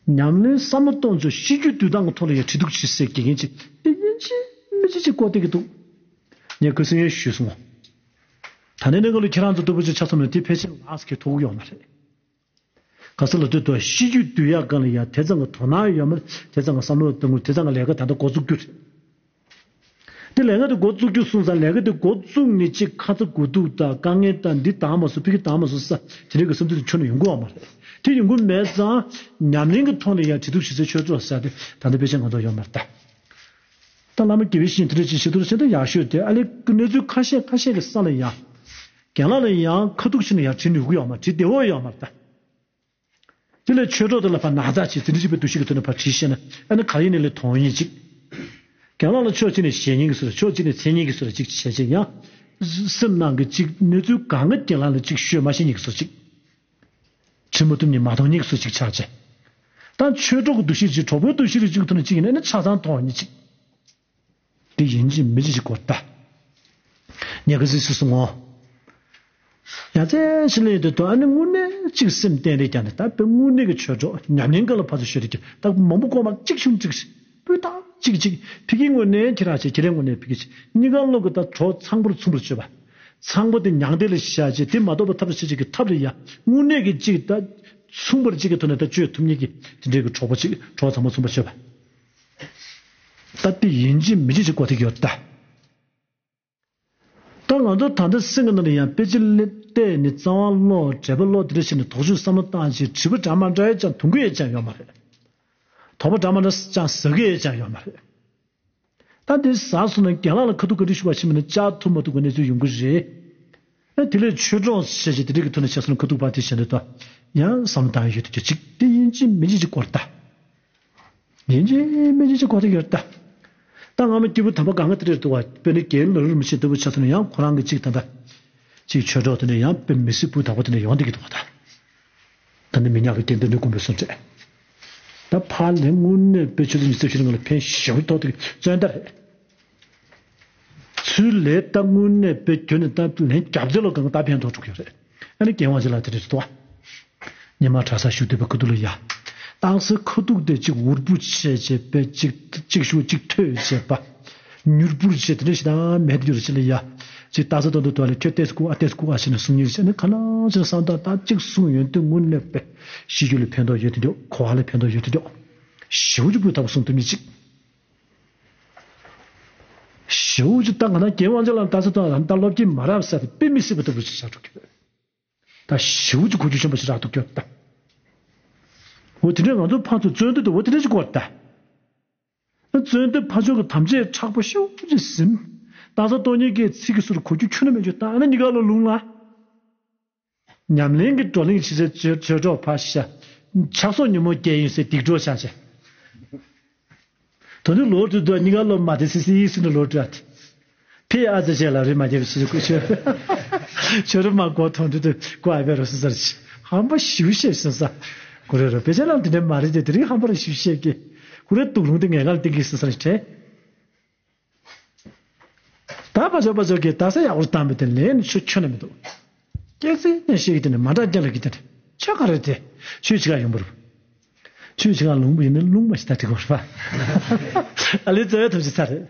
ཉམས་ལེན་བསམ་བློ་གཏོང་ཕྱོགས་ཤེས་རྒྱུད་བསྡུ་སྟངས་ཀྱི་ཐོག་ལ་ཡང་ཁྲིད་གཏུག་བྱེད་སའི་དགེ་རྒན་ཅིག་དེ་ཡིན་གཅིག་མིན་གཅིག་ཅིག་བསྐོ་བསྡད་ཀྱི་འདུག་ངས་ཁ་སང་ཡང་ཞུས་སོང་། ད་ནས་ནས་ང་ལ་ཁྱེད་རང་ཚོ་ལྟ་བུ་ཅིག་ཆ་ཚང་མེད་དེ་ཕལ་ཆེར་ལགས་ཀྱི་ཐུག་ཡོད་མ་རེད། ག་ས་ལ་དུས་དང་ཤེས་རྒྱུད་བསྡུ་ཡག་སྒང་ལ་ཡང་དེ་ཙམ་གྱི་དོ་སྣང་ཡོད་མ་རེད། དེ་ཙམ་གྱི་བསམ་བློ་གཏོང་དགོས། དེ་ཙམ་གྱི་ལས་ཀ་ད་ལྟ་འགོ་བཙུགས་རྒྱུ་རེད། དེ་ལས་ཀ་དེ་འགོ་བཙུགས་རྒྱུ་སོང་ཙང་ལས་ཀ་དེ་འགོ་བཙུགས་ནས་ཅིག་ཁ་ཚ་དགོས་གཏུགས་དང་དཀའ་ངལ་དང་འདི་དྭངས་མ་སོང་ཕ་གི་དྭངས་མ་སོང་ས་དེ་འདྲའི་གི་བསམ་ཚུལ་དེ་ཁྱོན་ནས་ཡོང་གི་ཡོད་མ་རེད། དེ་ཡོང་གི་མེད་ཙང་ཉམས་ལེན་གྱི་ཐོག་ནས་ཡང་ཁྲིད་གཏུག་བྱེད་སའི་ཆོས་ཚོགས་ཟེར་དེ་ད་ལྟ་ཕལ་ཆེར་ང་ཚོ་ཡོད་མ་རེད་ད། ད་བླ་མ་དགེ་བའི་བཤེས་གཉེན་དེ་འདྲ་ཅིག་བྱེད་ཐུབ་ན་ཤིན་ཏུ་ཡག་ཤོས་དེ་ཨ་ལས་གནས་ཚུལ་ཁ་ཤས་ཁ་ཤས་ཀྱི་ས་ལ་ཡང་རྒན་ལགས་ལ་ཡང་ཁ་ཐུག་ཕྱིན་ནས་ཡང་ཁྲིད་ནུས་ཀྱི་ཡོད་མ་རེད། ཁྲིད་བདེ་བོ་ཡོད་མ་རེད་ད། དེ་ལས་ཆོས་གྲོགས་དེ་ལ་ཕར་ན་ཚ་བྱེད་ཚེ་འདི་ཅིག་པའི་འདུ་ཤེས་ཀྱི་ཐོག་ནས་ཕར་དྲིས་ཤེས་ན་ཨ་ནི་ག་ཡིན་ནའི་ལས་མཐོང་ཡིན་ཅིག་རྒན་ལགས་ལ་ཕྱོགས་གཅིག་ནས་ཞེད་སྙིང་གི་བཟོ་འདྲ་ཕྱོགས་གཅིག་ནས་འཚེར་སྙིང་གི་བཟོ་འདྲ་ཅིག་བྱས་བྱས་ཡང་། སེམས་ནང་གི་ཅིག་གནས་ཚུལ་གང་ག་རྒན་ལགས་ལ་ཅིག་ཤོད་མ་ཤེས་སྙིང་གི་བཟོ་འདྲ་ཅིག་དྲི་མ་ཐུབ་ནས་མ་མཐོང་སྙིང་གི་བཟོ་འདྲ་ཅིག་ཆགས་བྱས། ད་ཆོས་གྲོགས་ཀྱི་འདུ་ཤེས་ཅིག་གྲོགས་པོའི་འདུ་ཤེས་རིགས་གཅིག་གི་ཐོག་ནས་ཅིག་ཡིན་ན་ཨ་ནི་ཆ་ཚང་མཐོང་སྙིང་ཅིག་དེ་ཡིན་གཅིག་མིན་གཅིག་ཅིག་གོ་ད། ཉེ་ག་སྲིད་སུ་སོང་ངོ་། ཡ་ཚན་ཞིག་ལས་དེ་དོ་ཨ་ནི་དངོས་གནས་གཅིག་སེམས་གཏན་རེ་ཀྱང་ནི་ད་དཔེ་དངོས་གནས་ཀྱི་ཆོས་གྲོགས་ཉམས་ལེན་སྒང་ལ་ཕར་ཚུར་ཤོད་རེ་ཀྱང་ད་མང་པོ་གོ་མ་གཅིག་ཆུང་གཅིག་སྤུས་དག་གཅིག་གཅིག་ཕ་གི་དངོས་གནས་ཁྱེད་རང་ཆེ་ཁྱེད་རའི་དངོས་གནས་ཕ་གི་ཆེ་གཉིས་ཀ་བློ་གི་ད་གྲོགས་ཚང་པར་མཚུངས་པར་སྤྱོད་པ། ཚང་པོ་དེ་མྱང་འདས་ལ་བཞག་རྗེས་དེ་མ་གཏོགས་པ་ཐབས་ཤེས་ཀྱི་ཐབས་རེ་ཡ་དངོས་གནས་ཀྱི་གཅིག་ད་མཚུངས་པར་གཅིག་གི་ཐོག་ནས་ད་སྤྱོད་ཐུབ་མཁན་གྱི་དེ་འདྲའི་གི་གྲོགས་པོ་གཅིག་གྲོགས་ཚང་པོ་མཚུངས་པར་སྤྱོད་པ། ད་དེ་ཡིན་གཅིག་མིན་གཅིག་ཅིག་གོ་ཐིག་ཡོད་ད། ད་ང་ཚོ་ད་ལྟ་སེམས་ཀྱི་ནང་ལ་ཡང་དཔེ་ཆ་ལ་བལྟས་ནས་རྩ་བ་ཀློག་འགྲེལ་པ་ཀློག་དེ་འདྲ་བྱས་ནས་དོགས་གཅོད་བསམ་བློ་བཏང་བྱས་དྲི་བ་འདྲ་མ་འདྲ་ཡང་ཅང་དུང་གི་ཡང་ཅང་ཡོད་མ་རེད། དོགས་པ་འདྲ་མ་འདྲ་ཅང་ཟ་གི་ཡང་ཅང་ཡོད་མ་རེད། ད་འདི་ཟ་སོང་ན་རྒན་ལགས་ལ་ཁ་ཐུག་བཀའ་འདྲི་ཞུ་བ་ཕྱིན་པ་ན་བཅར་ཐུབ་མ་ཐུབ་ཀྱི་གནས་ཚུལ་ཡོང་གི་རེད། ཨ་དེ་ལས་ཆོས་གྲོགས་ཞེས་བྱས་དེ་འདྲ་གི་ཐོག་ནས་བྱས་སོང་ན་ཁ་ཐུག་པ་དེ་བྱས་ནས་ད་ཡང་བསམ་བློ་བཏང་ཡོད་དུ་གྱུར་ཅིག་དེ་ཡིན་གཅིག་མིན་གཅིག་ཅིག་གོ་རེད་ད། ཡིན་གཅིག་མིན་གཅིག་ཅིག་གོ་རེད་ཡོད་ད། ད་སྔ་མ་སྐྱེས་བུ་དམ་པ་གང་ག་དེ་འདྲ་རེད་འདུག་བ། དཔེར་ན་རྒན་ལ་རུ་མི་ཤེས་ལྟ་བུ་ཆ་ཚང་ན་ཡང་ཁོ་རང་གི་གཅིག་ད་ལྟ། གཅིག་ཆོས་གྲོགས་དེ་འདྲ་ཡང་དཔེ་མི་སྲིད་སྤུས་དག་པོ་དེ་འདྲ་ཡོང་བསྡད་ཀྱི་འདུག་བ་ད། ད་ནི་མི་ཉག་གི་རྒན་དོན་འདྲ་དགོན་པའི་སོང་ཚེ། ད་ཕར་ལན་དངོས་གནས་དཔེ་ཆོས་ཚོ་ཉི་ཤུ་རྩ་བཞི་ནང་ལ་ཕན་ཞེ་པོ་ཐོགས་ཏེ་བཙོན་ཟླ་རེད། ཚུལ་ལས་ད་དངོས་གནས་དཔེ་ཁྱོན་ནས་ད་ལན་རྒྱབ་རྩེ་ལོ་གང་ད་ཕན་ཐོགས་འགྲོ་གི་ཡོད་རེད། ཨ་ནི་རྒན་དབང་ཆེ་ལགས་དེ་འདྲ་རེད་འདུག་བ། ཉི་མ་གྲྭ་སར་བཞུགས་བསྡད་པའི་ཁུ་ཐུག་ལ་ཡ། སྟག་གཟིག་ཁ་ཐུག་དེ་གཅིག་འུར་བུ་བྱས་བྱས་པས་གཅིག་གཅིག་ཤུགས་གཅིག་ཐོས་བྱས་པ། མྱུར་བུར་བྱས་དེ་འདྲ་ཞིག་དང་མེད་དུ་གྱུར་ཕྱིན་ལ་ཡ། གཅིག་སྟག་གཟིག་དོན་དུ་དོ་ལ་ཁྱོད་ཏེས་ཀུ་ཨ་ཏེས་ཀུ་ཨ་ཞེས་ནས་གསུང་ཉིན་བྱས་ནས་ག་ལ་ཅིག་བསམ་དང་ད་གཅིག་གསུང་ཡོན་ཏན་དངོས་གནས་པས་ཤི་རྒྱུ་ལ་ཕན་ཐོགས་ཡོད་དེ་འདུག་གོ་བ་ལ་ཕན་ཐོགས་ཡོད་དེ་འདུག་ཞེའུ་གཅིག་པུས་ད་བུ་གསུང་ཐུབ་མི་གཅིག་ཞེའུ་གཅིག་ད་ང་ན་རྒན་དབང་ཆེན་ལ་ལྟ་ས་དང་ད་སློབ་ཀྱིས་མ་རབས་ས་དེ་དཔེ་མི་སྲིད་པ་ལྟ་བུ་ཞིག་བྱ་འགྲོ་གི་རེད། ད་ཞེའུ་གཅིག་གོ་རྒྱུ་ཆེན་པོ་ཞིག་རག་འདུག་ཀྱོ་ད། འོ་དེ་འདྲས་ང་ཚོ་ཕར་ཚུར་བཙོན་དུ་འདུག་འོ་དེ་འདྲས་ཅིག་གོ་ད། བཙོན་དུ་ཕར་ཕྱོགས་ཀྱི་དམ་བཅའ་མཁྲེགས་པོ་ཤོག་ཅིག་ཟིན། ད་ས་སྟོང་ཉིད་ཀྱི་ཚིག་གི་ཟུར་གོ་རྒྱུ་ཁྱོན་ནས་མེད་རྒྱུ་ད་ཨ་ནི་གཉིས་ཀ་ལོ་ལུང་ལ། ཉམས་ལེན་གྱི་བགྲོ་གླེང་བྱེད་སའི་ཆོས་ཆོས་གྲོགས་ཕར་ཤ། ཆགས་སོགས་ཉོན་མོངས་སྐྱེ་ཡིན་ཟེར་སྡིག་གྲོགས་ཆགས་ཆེ། ད་ནི་ལོ་དུ་དུ་གཉིས་ཀ་ལོ་མ་དེ་སི་སི་ཡིས་ནི་ལོ་དུ་ཨ་ཏི། ཕེ་ཨ་ཙི་ཅེ་ལ་རི་མ་རྒྱབ་ཤི་ཀུ་ཆོས། ཆོས་རི་མ་གོ་ཐོང་དུ་དུ་ཀུ་ཨ་བེ་རོ་སི་ཟར་ཆི། ཧམ་པ་ཞིའུ་ཤེས་སོང་ས། གུ་རེ་རོ་པེ་ཅ་ལ་དེ་འདྲ་མ་རེད་དེ་དེ་རིང་ཧམ་པ་ར་ཞིའུ་ཤེས་ཀི། གུ་རེ་དུག་ལུང་དེ་ངས་ག་ལ་ཏིང་གི་སི་ཟར་ཆེ། ད་པ་ཇོ་པ་ཇོ་གི་ད་ས་ཡག་པོ་བཏང་བའི་དེ་ལན་ཆོ་ཁྱོན་ནས་མི་འདུག་སྐྱེ་ཚེ་ནས་ཤེས་ཀྱི་དེ་ནས་མ་འདྲ་རྒྱ་ལ་གི་དེ་ནས་ཆོ་ག་རེད་དེ། ཆོས་ཅི་ག་ཡོང་བར། ཆོས་ཅི་ག་ལུང་པ་ཡིན་ན་ལུང་མ་ཞིག་ད་དེ་གོ་ར། ཨ་ལེ་ཙོ་ཡ་ཐབས་ཤིག་ཚར་རེད།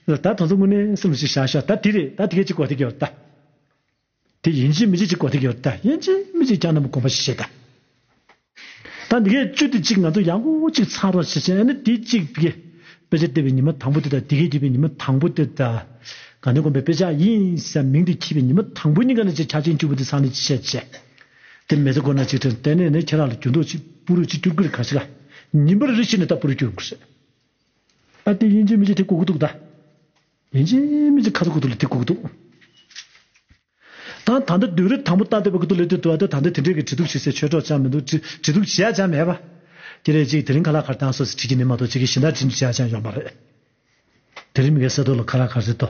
ད་དོན་ཚོ་དངོས་གནས་སེམས་ལ་ཞིག་བཞག་ཤོག་ད་དེ་རེད་ད་དེ་གས་ཅིག་གོ་དེ་གི་ཡོད་ད། དེ་ཡིན་གཅིག་མིན་གཅིག་ཅིག་གོ་ཐིག་ཡོད་ད་ཡིན་གཅིག་མིན་གཅིག་ཀྱང་ནམ་དགོངས་པ་ཞིག་བཞེས་ད། ད་འདི་གའི་བཅུ་དེ་གཅིག་ང་ཚོ་ཡག་པོ་གཅིག་ཚང་རོགས་བྱེད་བྱས་ཨ་ནི་དེ་གཅིག་གི་དཔེ་ཆ་བལྟས་པའི་ཉི་མ་དང་པོ་དེ་དང་དེ་གའི་བརྒྱུད་པའི་ཉི་མ་དང་པོ་དེ་དང་། ག་ནས་དགོངས་པའི་དཔེ་ཆ་ཡིན་ཟེར་མིང་དེ་འཁྱེར་བའི་ཉི་མ་དང་པོ་གཉིས་ཀ་ནས་ཅིག་ཆ་ཆེན་བཅུ་པོ་དེ་ཚང་ནས་ཅི་བྱས་བྱས། དེ་མེ་ཚེ་སྒོ་ན་ཅིག་དྲན་ཏེ་ནས་ནས་ཁྱེད་རང་ལ་འགྱུར་ལྡོག་ཅིག་སྤུ་རུ་ཅིག་བསྐྱུར་དགོས་རེད་ག་ཞིག་ལ། ཉིན་པར་རེ་བཞིན་ནས་ད་སྤུ་རུ་བསྐྱུར་དགོས་རེད། ཨ་དེ་ཡིན་གཅིག་མིན་གཅིག་དེ་དགོས་ཀྱི་འདུག་ད། ཡིན་གཅིག་མིན་གཅིག་ཁ་ཚ་དགོས་འདུག་ལ་དེ་དགོས་ཀྱི་འདུག་ད་ད་ལྟ་བདུན་རེ་དང་པོ་ལྟ་བསྡད་པ་ཀུ་ཏུ་ལེ་ཏུ་ཏུ་ཨ་ཏུ་ད་ལྟ་དེ་འདྲས་ཀྱི་དྲི་གཏུག་བྱེད་སའི་ཆོས་གྲོགས་ཅང་མི་འདུག་དྲི་དྲི་གཏུག་བྱེད་ཡ་ཅང་མེད་པ། དེ་རེད་ཅིག་དེ་རིང་ཁ་ལག་ཁར་བཏང་སོ་སི་དྲི་གི་མི་མ་གཏོགས་ཅིག་གི་གཞན་དག་དྲི་ནི་བྱེད་ཡ་ཅང་ཡོད་མ་རེད། དེ་རིང་མི་གའི་ས་ཐོག་ལ་ཁ་ལག་ཁར་ཟེར་ཏོ།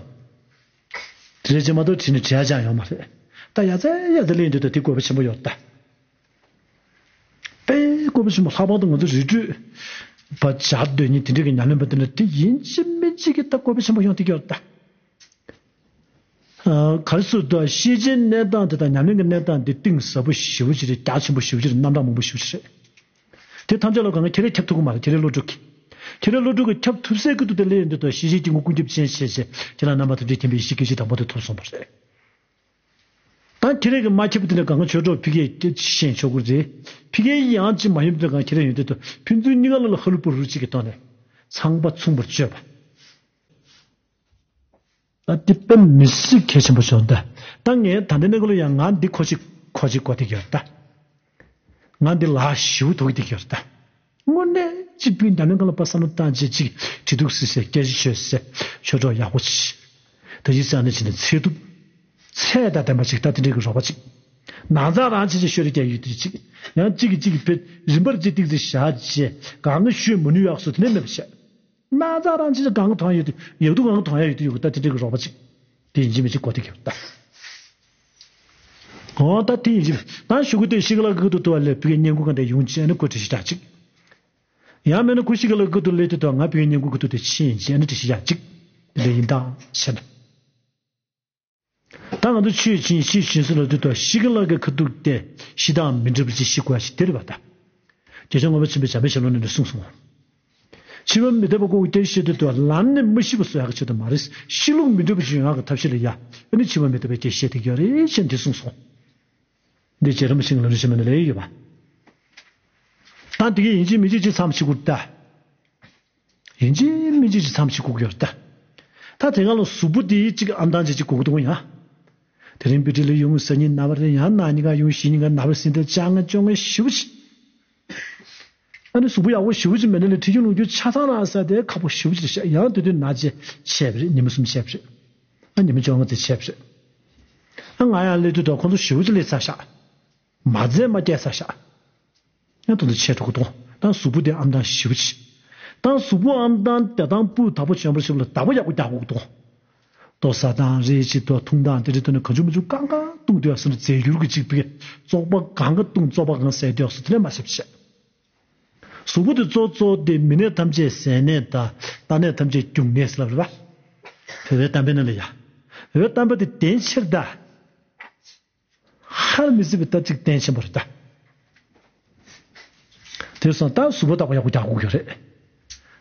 དེ་རེད་ཅིག་མ་གཏོགས་དྲི་ནི་བྱེད་ཡ་ཅང་ཡོད་མ་རེད། ད་ཡ་ཙེ་ཡ་ཙེ་ལེན་དུས་ད་དེ་དགོས་པ་ཆེན་པོ་ཡོད་ད། དཔེ་དགོས་པ་ཆེན་པོ་ལྷག་པར་དུ་ང་ཚོ་རི་ཁྲོད་པ་བྱ་སྡོད་ཉིན་དེ་འདྲས་ཀྱི་ཉམས་ལེན་པ་དེ་ནི་དེ་ཡིན་གཅིག་མིན་གཅིག་གི་ད་དགོས་པ་ཆེན་པོ་ཡོང་དེ་གི་ཡོད་ད། ག་རེ་ཟེར་དུས་ཤེས་བྱའི་གནས་སྟངས་དེ་དང་ཉམས་ལེན་གྱི་གནས་སྟངས་དེ་གཏིང་ཟབ་པོ་ཞེ་པོ་ཅིག་རེད། རྒྱ་ཆེན་པོ་ཞེ་པོ་ཅིག་རེད། རྣམ་གྲངས་མང་པོ་ཞེ་པོ་ཅིག་རེད། དེ་ཐམས་ཅད་ལ་གང་ག་ཁྱེད་རས་ཁྱབ་ཐུབ་ཀྱི་མ་རེད། ཁྱེད་རས་བློ་གྲོས་ཀྱིས། ཁྱེད་རས་བློ་གྲོས་ཀྱིས་ཁྱབ་ཐུབ་སའི་སྐུ་དུ་དེ་ལས་ཡོང་དུས་དང་ཤེས་བྱའི་དཀྱིལ་འཁོར་ཀུན་ཁྱབ་ཅན་ཞེས་བྱས་ཁྱེད་རང་རྣམ་པ་ཐམས་ཅད་མཁྱེན་པའི་ཡེ་ཤེས་སྐྱེ་མཆེད་དང་པོ་དེ་ཐོབ་སོང་བ་རེད། ད་ཁྱེད་རས་ཀྱིས་མ་ཁྱབ་པ་དེ་འདྲ་གང་ག་ཆོས་གྲོགས་ཕ་གིར་ཤེས་ཆོག་གི་རེད། ཕ་གིར་ཡང་ཅིག་མ་ཡོང་དུས་གང་ཁྱེད་རས་ཡོང་དུས་དང་ཕན་ཚུན་གཉིས་ཀ་ལ་ལ་ཧ་ལུ་པུ་རུ་གཅིག་གི་ཐོག་ནས་ཚངས་པ་མཚུངས་པར་སྤྱོད་པ། ད་འདི་དཔེ་མི་སྲིད་གལ་ཆེན་པོ་བྱུང་ད། ད་ངས་ད་ལྟའི་གནས་སྐབས་ལ་ཡང་ང་འདི་ཁོ་ཅིག་ཁོ་ཅིག་གོ་བསྡད་ཀྱི་ཡོད་ད། ང་འདི་ལག་ཞིའུ་དོག་གི་བསྡད་ཀྱི་ཡོད་ད། དངོས་གནས་ཅིག་བུའི་འདྲ་མིན་གང་ལ་པ་བསམ་བློ་བཏང་བྱས་ཅིག་དྲི་གཏུག་སི་སེ་སྐད་ཆ་ཤོད་སེ་ཆོས་གྲོགས་ཡག་པོ་ཅིག་ད་ཅི་ཙང་ནས་ཅི་ནས་ཚད་ཐུབ། ཚད་དང་ལྡན་པ་ཅིག་ད་དེ་འདྲའི་གི་རོགས་པ་ཅིག་ནང་ཚགས་རང་བྱས་ཅིག་ཤོད་རེ་རྒྱག་ཡོད་དུས་ཅིག་ཡང་གཅིག་གིས་གཅིག་གི་བེད་རིམ་པར་ཅིག་ཏིག་ཙི་བཞག་བྱས་གང་གི་ཤོད་མི་ནུས་ཡག་སོ་དེ་ནས་མེད་པ་བྱས། ན་ཚ་རང་ཅི་གང་ཐང་ཡོད་དུ་ཡག་དུ་གང་ཐང་ཡོད་དུ་ཡོད་ད་དེ་འདྲ་གི་རོགས་པ་ཅིག་དེ་ཡིན་གཅིག་མིན་གཅིག་གོ་དེ་གི་ད། འོ་ད་དེ་ཡིན་གཅིག་ད་ཞུ་གུ་དེ་ཤི་གི་ལ་གི་དུ་དུ་བ་ལས་བུ་གའི་ཉན་གུ་ག་འདྲ་ཡོང་ཅེ་ནི་གོ་དྲི་ཞིག་ད་ཅིག་ཡང་མེད་ན་གུ་ཤི་གི་ལ་གི་དུ་ལས་དུ་དུ་ང་བུ་གའི་ཉན་གུ་གི་དུ་དེ་ཕྱིན་ཅེ་ནི་དྲི་ཞིག་ཡ་ཅིག་དེ་འདྲ་ཡིན་ད་ཆེ་ན། ད་ང་ཚོ་ཆོས་བྱིན་ཤེས་བྱིན་སུ་ལ་དུས་དང་ཤི་གི་ལ་གི་ཁ་ཐུག་སྟེ་ཤི་དང་མི་འབྲལ་བ་ཅིག་ཤི་དགོས་ཤིག་དེ་རེད་པ་ད། རྒྱལ་སྲས་མངོན་པར་ཕྱིན་པའི་བྱམས་པའི་ཞལ་ལུང་ནས་གསུངས་སོང་། འཆི་བ་མི་རྟག་པ་ཀོ་ཀོ་སྟེར་ཤེས་དུས་དང་ལམ་ནས་མི་ཤི་བ་བཟོ་ཡག་གི་ཆེད་དུ་མ་རེད། ཤི་ལུགས་མི་འབྲལ་བ་ཅིག་ཡོང་ཡག་གི་ཐབས་ཤེས་ལ་ཡ། ཨ་ནི་འཆི་བ་མི་རྟག་པའི་སྐད་བཤད་དེ་ག་རེད་ཅེས་འདི་གསུངས་སོང་། འདི་རྗེ་རིན་པོ་ཆེ་གི་ལམ་རིམ་ཆེན་མོ་ནས་ལས་ཡོད་པ། ད་འདི་གའི་ཡིན་གཅིག་མིན་གཅིག་ཅིག་མཚམས་ཤིག་ཁུར་ད། ཡིན་གཅིག་མིན་གཅིག་ཅིག་མཚམས་ཤིག་ཁུག་ཡོད་ད། ད་དེ་སྒང་ལ་གཟུགས་པོ་དེ་གཅིག་ཨམ་ཐང་ཅིག་ཅིག་གུག་གདུང་ཡ། དེ་རིང་བི་ཏི་ལི་ཡོང་ས་ཉིན་ན་བ་རེ་ཡང་ན་ཉིན་ག་ཡོང་ཞི་ཉིན་ག་ན་བ་སྲིན་དེ་ཅང་ང་ཅོང་ང་ཞིབ་ཅིག་ཨ་ནི་གཟུགས་པོ་ཡག་པོ་ཞིབ་ཅིག་མེད་ན་ལས་ཁྲིད་རྒྱུ་ལོང་རྒྱུ་ཆ་ཚང་རང་ས་དེ་ཁག་པོ་ཞིབ་ཅིག་ཤ་ཡང་དེ་དུས་ན་ཅེ་ཆད་པ་རེད། ཉི་མ་གསུམ་ཆད་པ་རེད། ཨ་ཉི་མ་ཅོང་ང་དེ་ཆད་པ་རེད། ཨ་ང་ཡང་སླེབས་དུས་ད་ཁོང་ཚོ་ཞིབ་ཅིག་སླེབས་ཚར་ཤག་མ་རྫས་མ་སྐྱེས་ས་ཤག་ཡང་དུ་འདི་ཆེ་དྲུག་གདོང་དང་གཟུགས་པོ་དེ་ཨམ་དང་ཞིབ་ཅིག་དང་གཟུགས་པོ་ཨམ་དང་དེ་དང་སྤུ་དག་པོ་ཆེན་པོ་ཞིབ་ལ་དག་པོ་ཡག་པོ་རྒྱག་གོ་གདོང་། ལྟོ་ཟ་དང་རེད་ཅིག་ཏོ་འཐུང་དང་དེ་རེད་དུ་ནི་ག་ཆུ་མུ་ཆུ་ཀང་ཀང་བཏུང་དུས་སུ་ནི་རྫས་འགྱུར་གྱི་ཅིག་པི་བཙོག་པ་གང་ག་བཏུང་བཙོག་པ་གང་ཟས་དུས་སུ་དེ་ནས་མ་ཞིབ་ཅིག་གཟུགས་པོ་དེ་གཙོ་གཙོ་དེ་མི་ནད་ཐམས་ཅད་ཟས་ནད་དང་རྟ་ནད་ཐམས་ཅད་རྒྱུག་ནད་ཟེར་ལབ་རེད་པ། བོད་པའི་གཏམ་དཔེ་ནང་ལ་ཡ། བོད་པའི་གཏམ་དཔེ་དེ་བདེན་ཕྱིར་ད། ཧ་མི་སྲིད་པའི་ལྟ་ཚིག་བརྟན་ཆེན་པོ་རེད་ད། དེ་སོང་ད་གཟུགས་པོ་བདག་པོ་ཡག་པོ་རྒྱག་དགོས་ཀྱི་རེད།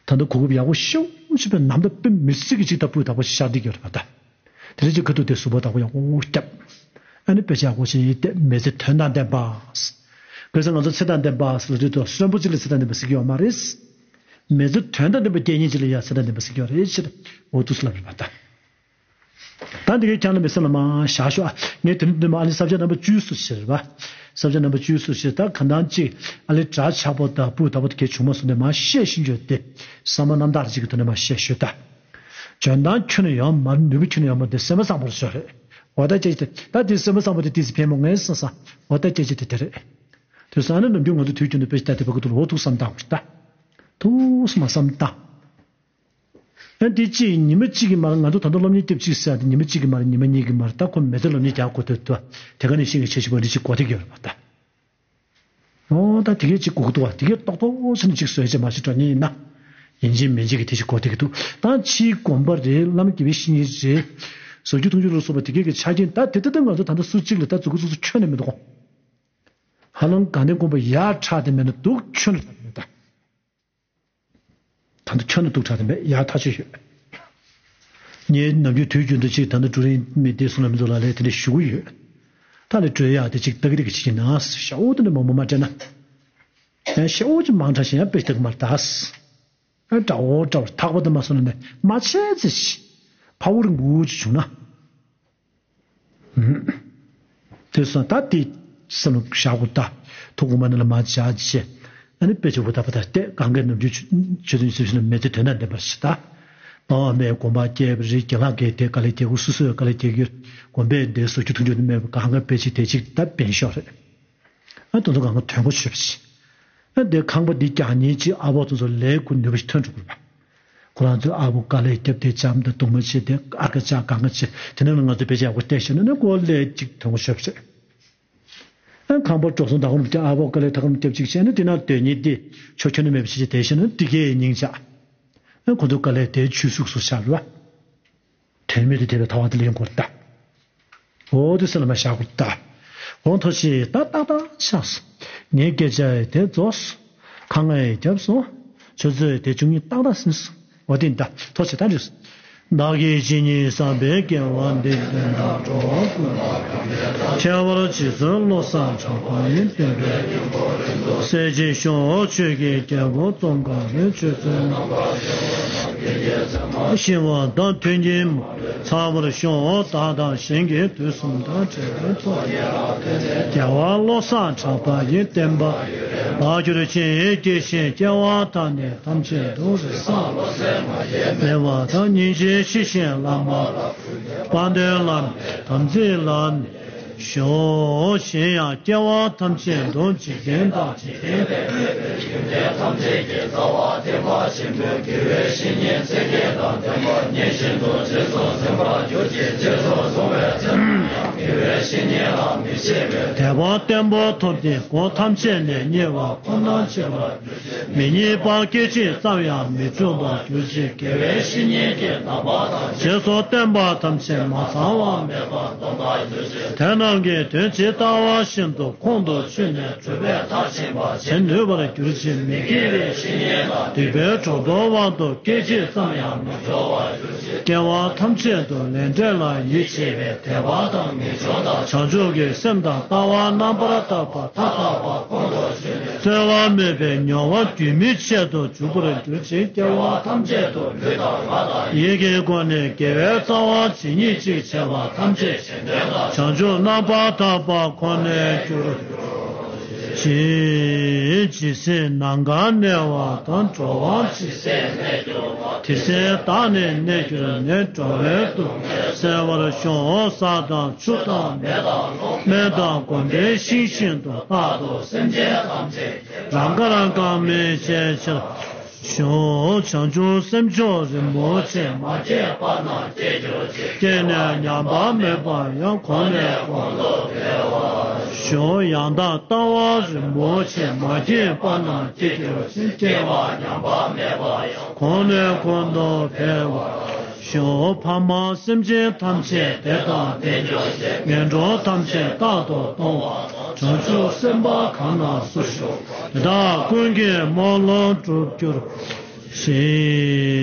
ད་ལྟ་གོ་སྐབས་ཡག་པོ་ཤོད་ཅིག་པའི་ནམ་ཟླ་དཔེ་མི་སྲིད་ཀྱི་ཅིག་ད་སྤུས་དག་པོ་ཤར་བསྡད་ཀྱི་ཡོད་རེད་པ་ད། དེ་རེད་ཅིག་ཁ་ཐུག་དེ་གཟུགས་པོ་བདག་པོ་ཡག་པོ་བརྒྱབ། ཨ་ནི་དཔེ་ཆ་ཡག་པོ་ཞིག་བལྟས། མི་ཚེ་དོན་དང་ལྡན་པ། གལ་སྲིད་ང་ཚོ་ཚེ་དང་ལྡན་པ་ཟེར་ལ་དུས་དུ་གསོན་པོ་ཅིག་ལ་ཚེ་དང་ལྡན་པ་ཟེར་གྱི་ཡོད་མ་རེད། མི་ཚེ་དོན་དང་ལྡན་པ་སྐྱེལ་མཁན་ཅིག་ལ་ཡང་ཚེ་དང་ལྡན་པ་ཟེར་གྱི་ཡོད་རེད་ཅེས་འོ་ཐུགས་སུ་ལབ་རེད་པ་ད། ད་འདི་གའི་ཁྱང་ལ་མི་སེམས་ལ་མ་བཞག་ཤོག་ཨ་ངས་དེ་འདྲ་འདི་མ་ཨ་ལི་ས་བཅད་རྣམ་པ་བཅུ་སུ་ཞེས་རེད་པ། ས་བཅད་རྣམ་པ་བཅུ་སུ་ཞེས་ད་གང་ལྟར་ཅིག་ཨ་ལི་གྲ་ཆག་པོ་དང་སྤུས་དག་པོ་དེ་གའི་བྱུང་མ་སོང་ནས་མ་བཤད་ཤིང་བརྗོད་དེ། བསམ་པ་རྣམ་དག་ཅིག་གི་ཐོག་ནས་མ་བཤད་ཤོད་ད། འཇོན་ཐང་ཁྱོན་ནས་ཡོད་མ་རེད། ནུས་པ་ཁྱོན་ནས་ཡོད་མ་རེད། དེ་སེམས་པ་བཟང་པོར་བཟོས་རེད། འོ་ད་ཅེས་ད་དེ་སེམས་པ་བཟང་པོ་དེ་ཏིས་ཕན་མོ་ངས་བསམ་ས། འོ་ད་ཅེས་ཅེས་དེ་དེ་རེད། དུས་སང་ནི་ནམ་རྒྱུན་ང་ཚོ་དུས་རྒྱུན་དུ་དཔེ་ཆ་ལྟ་དེ་བ་ཀུ་ཏུ་ལ་འོ་ཐུགས་བསམ་བཏང་བར་ད། ཐུགས་སུ་མ་བསམ་བཏང་། ཨ་འདི་གཅིག་ཉི་མ་གཅིག་གི་མར་ང་ཚོ་ད་དུང་སློབ་གཉེར་སྐྱབས་གཅིག་ཟེར་ཏེ་ཉི་མ་གཅིག་གི་མར་ཉི་མ་གཉིས་ཀྱི་མར་ད་ཁོ་མི་ཚེ་སློབ་གཉེར་རྒྱག་དགོས་འདུག་ད། དེ་ག་ནས་ཤེས་ཀྱི་ཆེ་ཆེ་བ་འདི་གཅིག་གོ་ཐིག་ཡོད་རེད་པ་ད། ཨོ་ད་དེ་གས་གཅིག་གོ་གི་འདུག་བ། དེ་གས་ཏོག་ཏོག་ཚོ་ནས་གཅིག་བཟོས་བྱས་མ་ཤེས་འགྲོ་ཉེན་ཡིན་ན། ཡིན་གཅིག་མིན་གཅིག་གི་དེ་གཅིག་གོ་ཐིག་གི་འདུག་ད་ཕྱིའི་དགོན་པ་རེད། བླ་མ་དགེ་བའི་བཤེས་གཉེན་རེད། ཟབ་རྒྱུ་གཏོང་རྒྱུ་ལ་སོགས་པ་དེ་གས་ཀྱི་ཆ་རྐྱེན་ད་དེ་ལྟ་སྟངས་ང་ཚོ་ད་ལྟ་སུ་གཅིག་ལ་ད་མཛུབ་གུ་སོ་སོ་ཁྱོན་ནས་མི་འདུག་གོ། ཧ་ལམ་དགའ་ལྡན་དགོན་པ་ཡར་ཁྲག་དེ་མེད་ན་འདུག་ཁྱོན་ནས་ཁྲག་དེ་མེད་ད། ད་ལྟ་ཁྱོན་ནས་སྡུག་དྲགས་དེ་མེད་ཡག་ཐག་ཆོད་ཡོད། ངས་ནམ་རྒྱུན་དུས་རྒྱུན་དུ་ཅིག་ད་ལྟ་ཀྲུའུ་རིན་མི་སྡེ་གསུམ་ལ་མི་ཚོ་ལ་ལས་དེ་འདྲ་ཞུ་གི་ཡོད། ད་ལས་སྤྲོད་ཡག་དེ་ཅིག་ལྟ་གི་ལྟ་གི་བྱེད་ཀྱི་ན་ཤ་འོ་དེ་འདྲ་མང་པོ་མ་སྤྲད་ན། ཡང་ཤ་འོ་ཅིག་མང་དྲགས་ཤིང་ཡང་དཔེ་ལྟ་གི་མ་རེད་ད། ཨ་འདྲ་འོ་འདྲ་བར་ཐག་པ་དེ་མ་སོང་ན་ནས་མ་བྱས་ཚེ་ཤི། ཕ་བུ་རིང་པོ་ཅིག་བྱུང་ན། དེ་སོང་ད་དེ་སེམས་ལ་བཞག་དགོས་ད། ཐུགས་དགོངས་མ་ནི་ལ་མ་བྱ་བྱེད། ཨ་ནི་དཔེ་ཆ་བུ་ད་བ་ད་བལྟས་གང་གའི་ནམ་རྒྱུན་ཆོས་ཐུན་ཞིབ་ཞིབ་ན་མེད་ཚེ་དོན་དང་ལྡན་པར་ཞིག་ད། པ་མའི་དགོངས་པ་སྐྱེས་པ་རེད། རྒན་ལགས་ཀྱིས་དེ་དཀའ་ལས་རྒྱག་གི་སོ་སོས་དཀའ་ལས་རྒྱག་གི་ཡོད། དགོན་པས་འདི་བཟོ་རྒྱུ་ཐུང་རྒྱུ་ནི་མེད་པ་གང་ག་དཔེ་ཆ་དེ་གཅིག་ད་བན་ཤོག་རེད། ཨ་དེ་ཚོ་གང་ག་དོན་གོ་ཆོད་པ་ཞིག་ཨ་དེ་ཁང་པ་འདི་རྒྱག་མཁན་གཅིག་ཨ་ཕོ་ཚོ་ཚོ་ལས་ཁུར་ནུས་པ་ཞིག་ཐོན་འགྲོ་དགོས་པ། ཁོ་རང་ཚོས་ཨ་ཕོ་དཀའ་ལས་བརྒྱབ་སྟེ་ལྕམ་དང་གདུང་མ་བྱས་ཏེ་ཨ་ཁ་ལྕགས་གང་ག་བྱས་དེ་ནང་ལ་ང་ཚོས་དཔེ་ཆ་ཡག་པོ་བལྟས་ཤེས་ན་ནི་ཁོ་ལས་ཅིག་ཐོན་གོ་ཆོད་པ་རེད། ཨ་ཁང་པ་འགྲོ་སོང་ད་ཁོ་རང་ཨ་ཕོ་དཀའ་ལས་ད་ཁོ་རང་བརྒྱབ་ཅིག་བྱས་ན་དེ་ནང་སྡོད་ཉིན་དེ་ཆོ་ཁྱོན་ནས་མེད་པ་ཞིག་བྱས་བསྡད་ཤེས་ན་དེ་གས་སྙིང་རྗེ། ཨ་ཁོ་ཚོ་དཀའ་ལས་དེ་ཆུད་ཟོས་སུ་ཤར་བ། དོན་མེད་དུ་དེ་བས་ཐ་བ་དེ་ལེན་དགོས་ད། འོ་དེ་སེམས་ལ་མ་བཞག་དགོས་ད། འོ་ཐུགས་རྗེ་ཆེ་ད་ཏག་ཏག་ཆགས་སོང་། ངའི་སྐད་ཆ་ཡི་དེ་རྫོགས་སོང་། ཁ་ང་ཡི་རྒྱབ་སོང་། ཆུ་ཚོད་དེ་བཅུ་གཉིས་ཏག་ཏག་ཟིན་སོང་། འོ་དེ་ད་ཐུགས་རྗེ་ཆེ་ད་འགྲིག་སོང་། བདག་གིས་ཇི་སྙེད་བསགས་པའི་དགེ་བ་འདི། དོན་དམ་འགྲོ་བ་ཀུན་ལ་ཕན་ཕྱེ་བར་རྗེས་སུ་བློ་བཟང་གྲགས་པ་ཡི། བསྟན་པའི་སྙིང་པོ་རིན་པོ་ཆེ། སྲས་ཆེན་ཞུ་ཆོས་ཀྱི་རྒྱལ་པོ་ཙོང་ཁ་པའི། ཆོས་ཚུལ་རྣམ་པར་ཕྱེ་བ་རྣམས་ཀྱི་རྒྱལ་མཚན་མ། ཞི་བ་དང་མཐུན་རྐྱེན་མ་ཚང་བར་ཤོག་བདག་དང་གཞན་གྱི་དུས་གསུམ་དང་བྲལ་བའི་ཚོགས་ཀྱི་རབ་བརྟན་ལས། རྒྱལ་བ་བློ་བཟང་གྲགས་པ་ཡི། བསྟན་པ་འཕེལ་གྱུར་ཅིག་སྐྱེས་ཤིང་སྐྱེ་བ་དག་ནི་ཐམས་ཅད་དུ། རིགས་བཟང་བློ་གསལ་མ་སྐྱེས་མེད་པ་དང་། སྙིང་རྗེ་ཤེས་བཞིན་བླ་མ་ལ། དཔལ་ལྡན་བླ་མའི་དམ་ཚིག་ལ་ཞོག་གཞན་ཡང་སྐྱེ་བ་ཐམས་ཅད་དུ། འཇིག་རྟེན་དང་འཇིག་རྟེན་ལས་འདས་པའི་ཡོན་ཏན་ཐམས་ཅད་ཀྱི་རྩ་བ་བརྟན་པ་ཆེན་པོ་དགེ་བའི་བཤེས་གཉེན་མཚན་བརྒྱད་དང་ལྡན་པ་མཉེས་བཞིན་དུ་རྗེས་སུ་འཛིན་པར་གྱུར་ཅིག་རྗེས་སུ་བཟུང་བའི་ཚེ་ན་ཡང་དགེ་བའི་བཤེས་གཉེན་ལ་མི་ཕྱེད་པའི་དད་པ་བརྟན་པོ་ཐོབ་སྟེ། སྒོ་ཐམས་ཅད་ནས་རྙེད་པ་ཁོ་ནར་ཤེས་པར། མི་རྙེད་པ་སྐད་ཅིག་ཙམ་ཡང་མི་འབྱུང་བར་གྱུར་ཅིག་དགེ་བའི་བཤེས་གཉེན་གྱི་རྣམ་པ་དང་། རྗེས་སུ་བསྟན་པ་ཐམས་ཅད་མ་ཚང་བ་མེད་པར་སྟོན་པར་གྱུར་ཅིག་དེ་རྣམས་ཀྱི་དོན་ཇི་ལྟ་བ་བཞིན་དུ་ཁོང་དུ་ཆུད་ནས་གྲུབ་པའི་མཐར་ཕྱིན་པ་བྱེད་ནུས་པར་གྱུར་ཅིག་མི་དགེ་བའི་བཤེས་གཉེན་དང་སྡིག་པའི་གྲོགས་པོའི་དབང་དུ་སྐད་ཅིག་ཙམ་ཡང་མི་འགྲོ་བར་གྱུར། སྐྱེ་བ་ཐམས་ཅད་དུ་ལས་འབྲས་ལ་ཡིད་ཆེས་པའི་དད་པ་དང་ངེས་འབྱུང་དང་བྱང་ཆུབ་ཀྱི་སེམས་དང་ལྟ་བ་རྣམ་པར་དག་པ་མཐའ་དག་པ་ཁོང་དུ་ཆུད་ནས། རྩོལ་བ་མེད་པའི་མྱོང་བ་རྒྱུན་མི་ཆད་དུ་འཇུག་པར་གྱུར་ཅིག་སྐྱེ་བ་ཐམས་ཅད་དུ་ལུས་དང་ངག་དང་ཡིད་ཀྱི་སྒོ་ནས་དགེ་བའི་རྩ་བ་ཇི་སྙེད་ཅིག་བྱས་པ་ཐམས་ཅད་གཞན་དོན་དང་བྱང་ཆུབ་རྣམ་པར་དག་པ་ཁོ་ནར་གྱུར་ཅིག་ཇི་སྲིད་ནམ་མཁའ་གནས་པ་དང་། འགྲོ་བ་ཇི་སྲིད་གནས་གྱུར་པ། དེ་སྲིད་བདག་ནི་གནས་གྱུར་ནས། འགྲོ་བའི་སྡུག་བསྔལ་སེལ་བར་ཤོག་ས་དང་ཆུ་དང་མེ་དང་རླུང་མེ་དང་གོམ་པའི་ཤིང་བཞིན་དུ། རྟག་ཏུ་སེམས་ཅན་ཐམས་ཅད་རང་དགར་གང་མི་བྱའི་ཕྱིར། ཤོག་བྱང་ཆུབ་སེམས་མཆོག་རིན་པོ་ཆེ། མ་སྐྱེས་པ་རྣམས་སྐྱེ་གྱུར་ཅིག་སྐྱེས་ནས་ཉམས་པ་མེད་པར་ཡང་། གོང་ནས་གོང་དུ་འཕེལ་བར་ཤོག་ཡང་དག་ལྟ་བ་རིན་པོ་ཆེ། མ་སྐྱེས་པ་རྣམས་སྐྱེ་གྱུར་ཅིག་སྐྱེས་པ་ཉམས་པ་མེད་པར་ཡང་། གོང་ནས་གོང་དུ་འཕེལ་བར། ཤོག །ཕ་མ་སེམས་ཅན་ཐམས་ཅད་བདེ་དང་ལྡན་གྱུར་ཅིག །ངན་འགྲོ་ཐམས་ཅད་རྟག་ཏུ་སྟོང་བ་དང་། བྱང་ཆུབ་སེམས་དཔའ་གང་ན་སུ་བཞུགས། དེ་དག་ཀུན་གྱི་སྨོན་ལམ་འགྲུབ་གྱུར་ཅིག །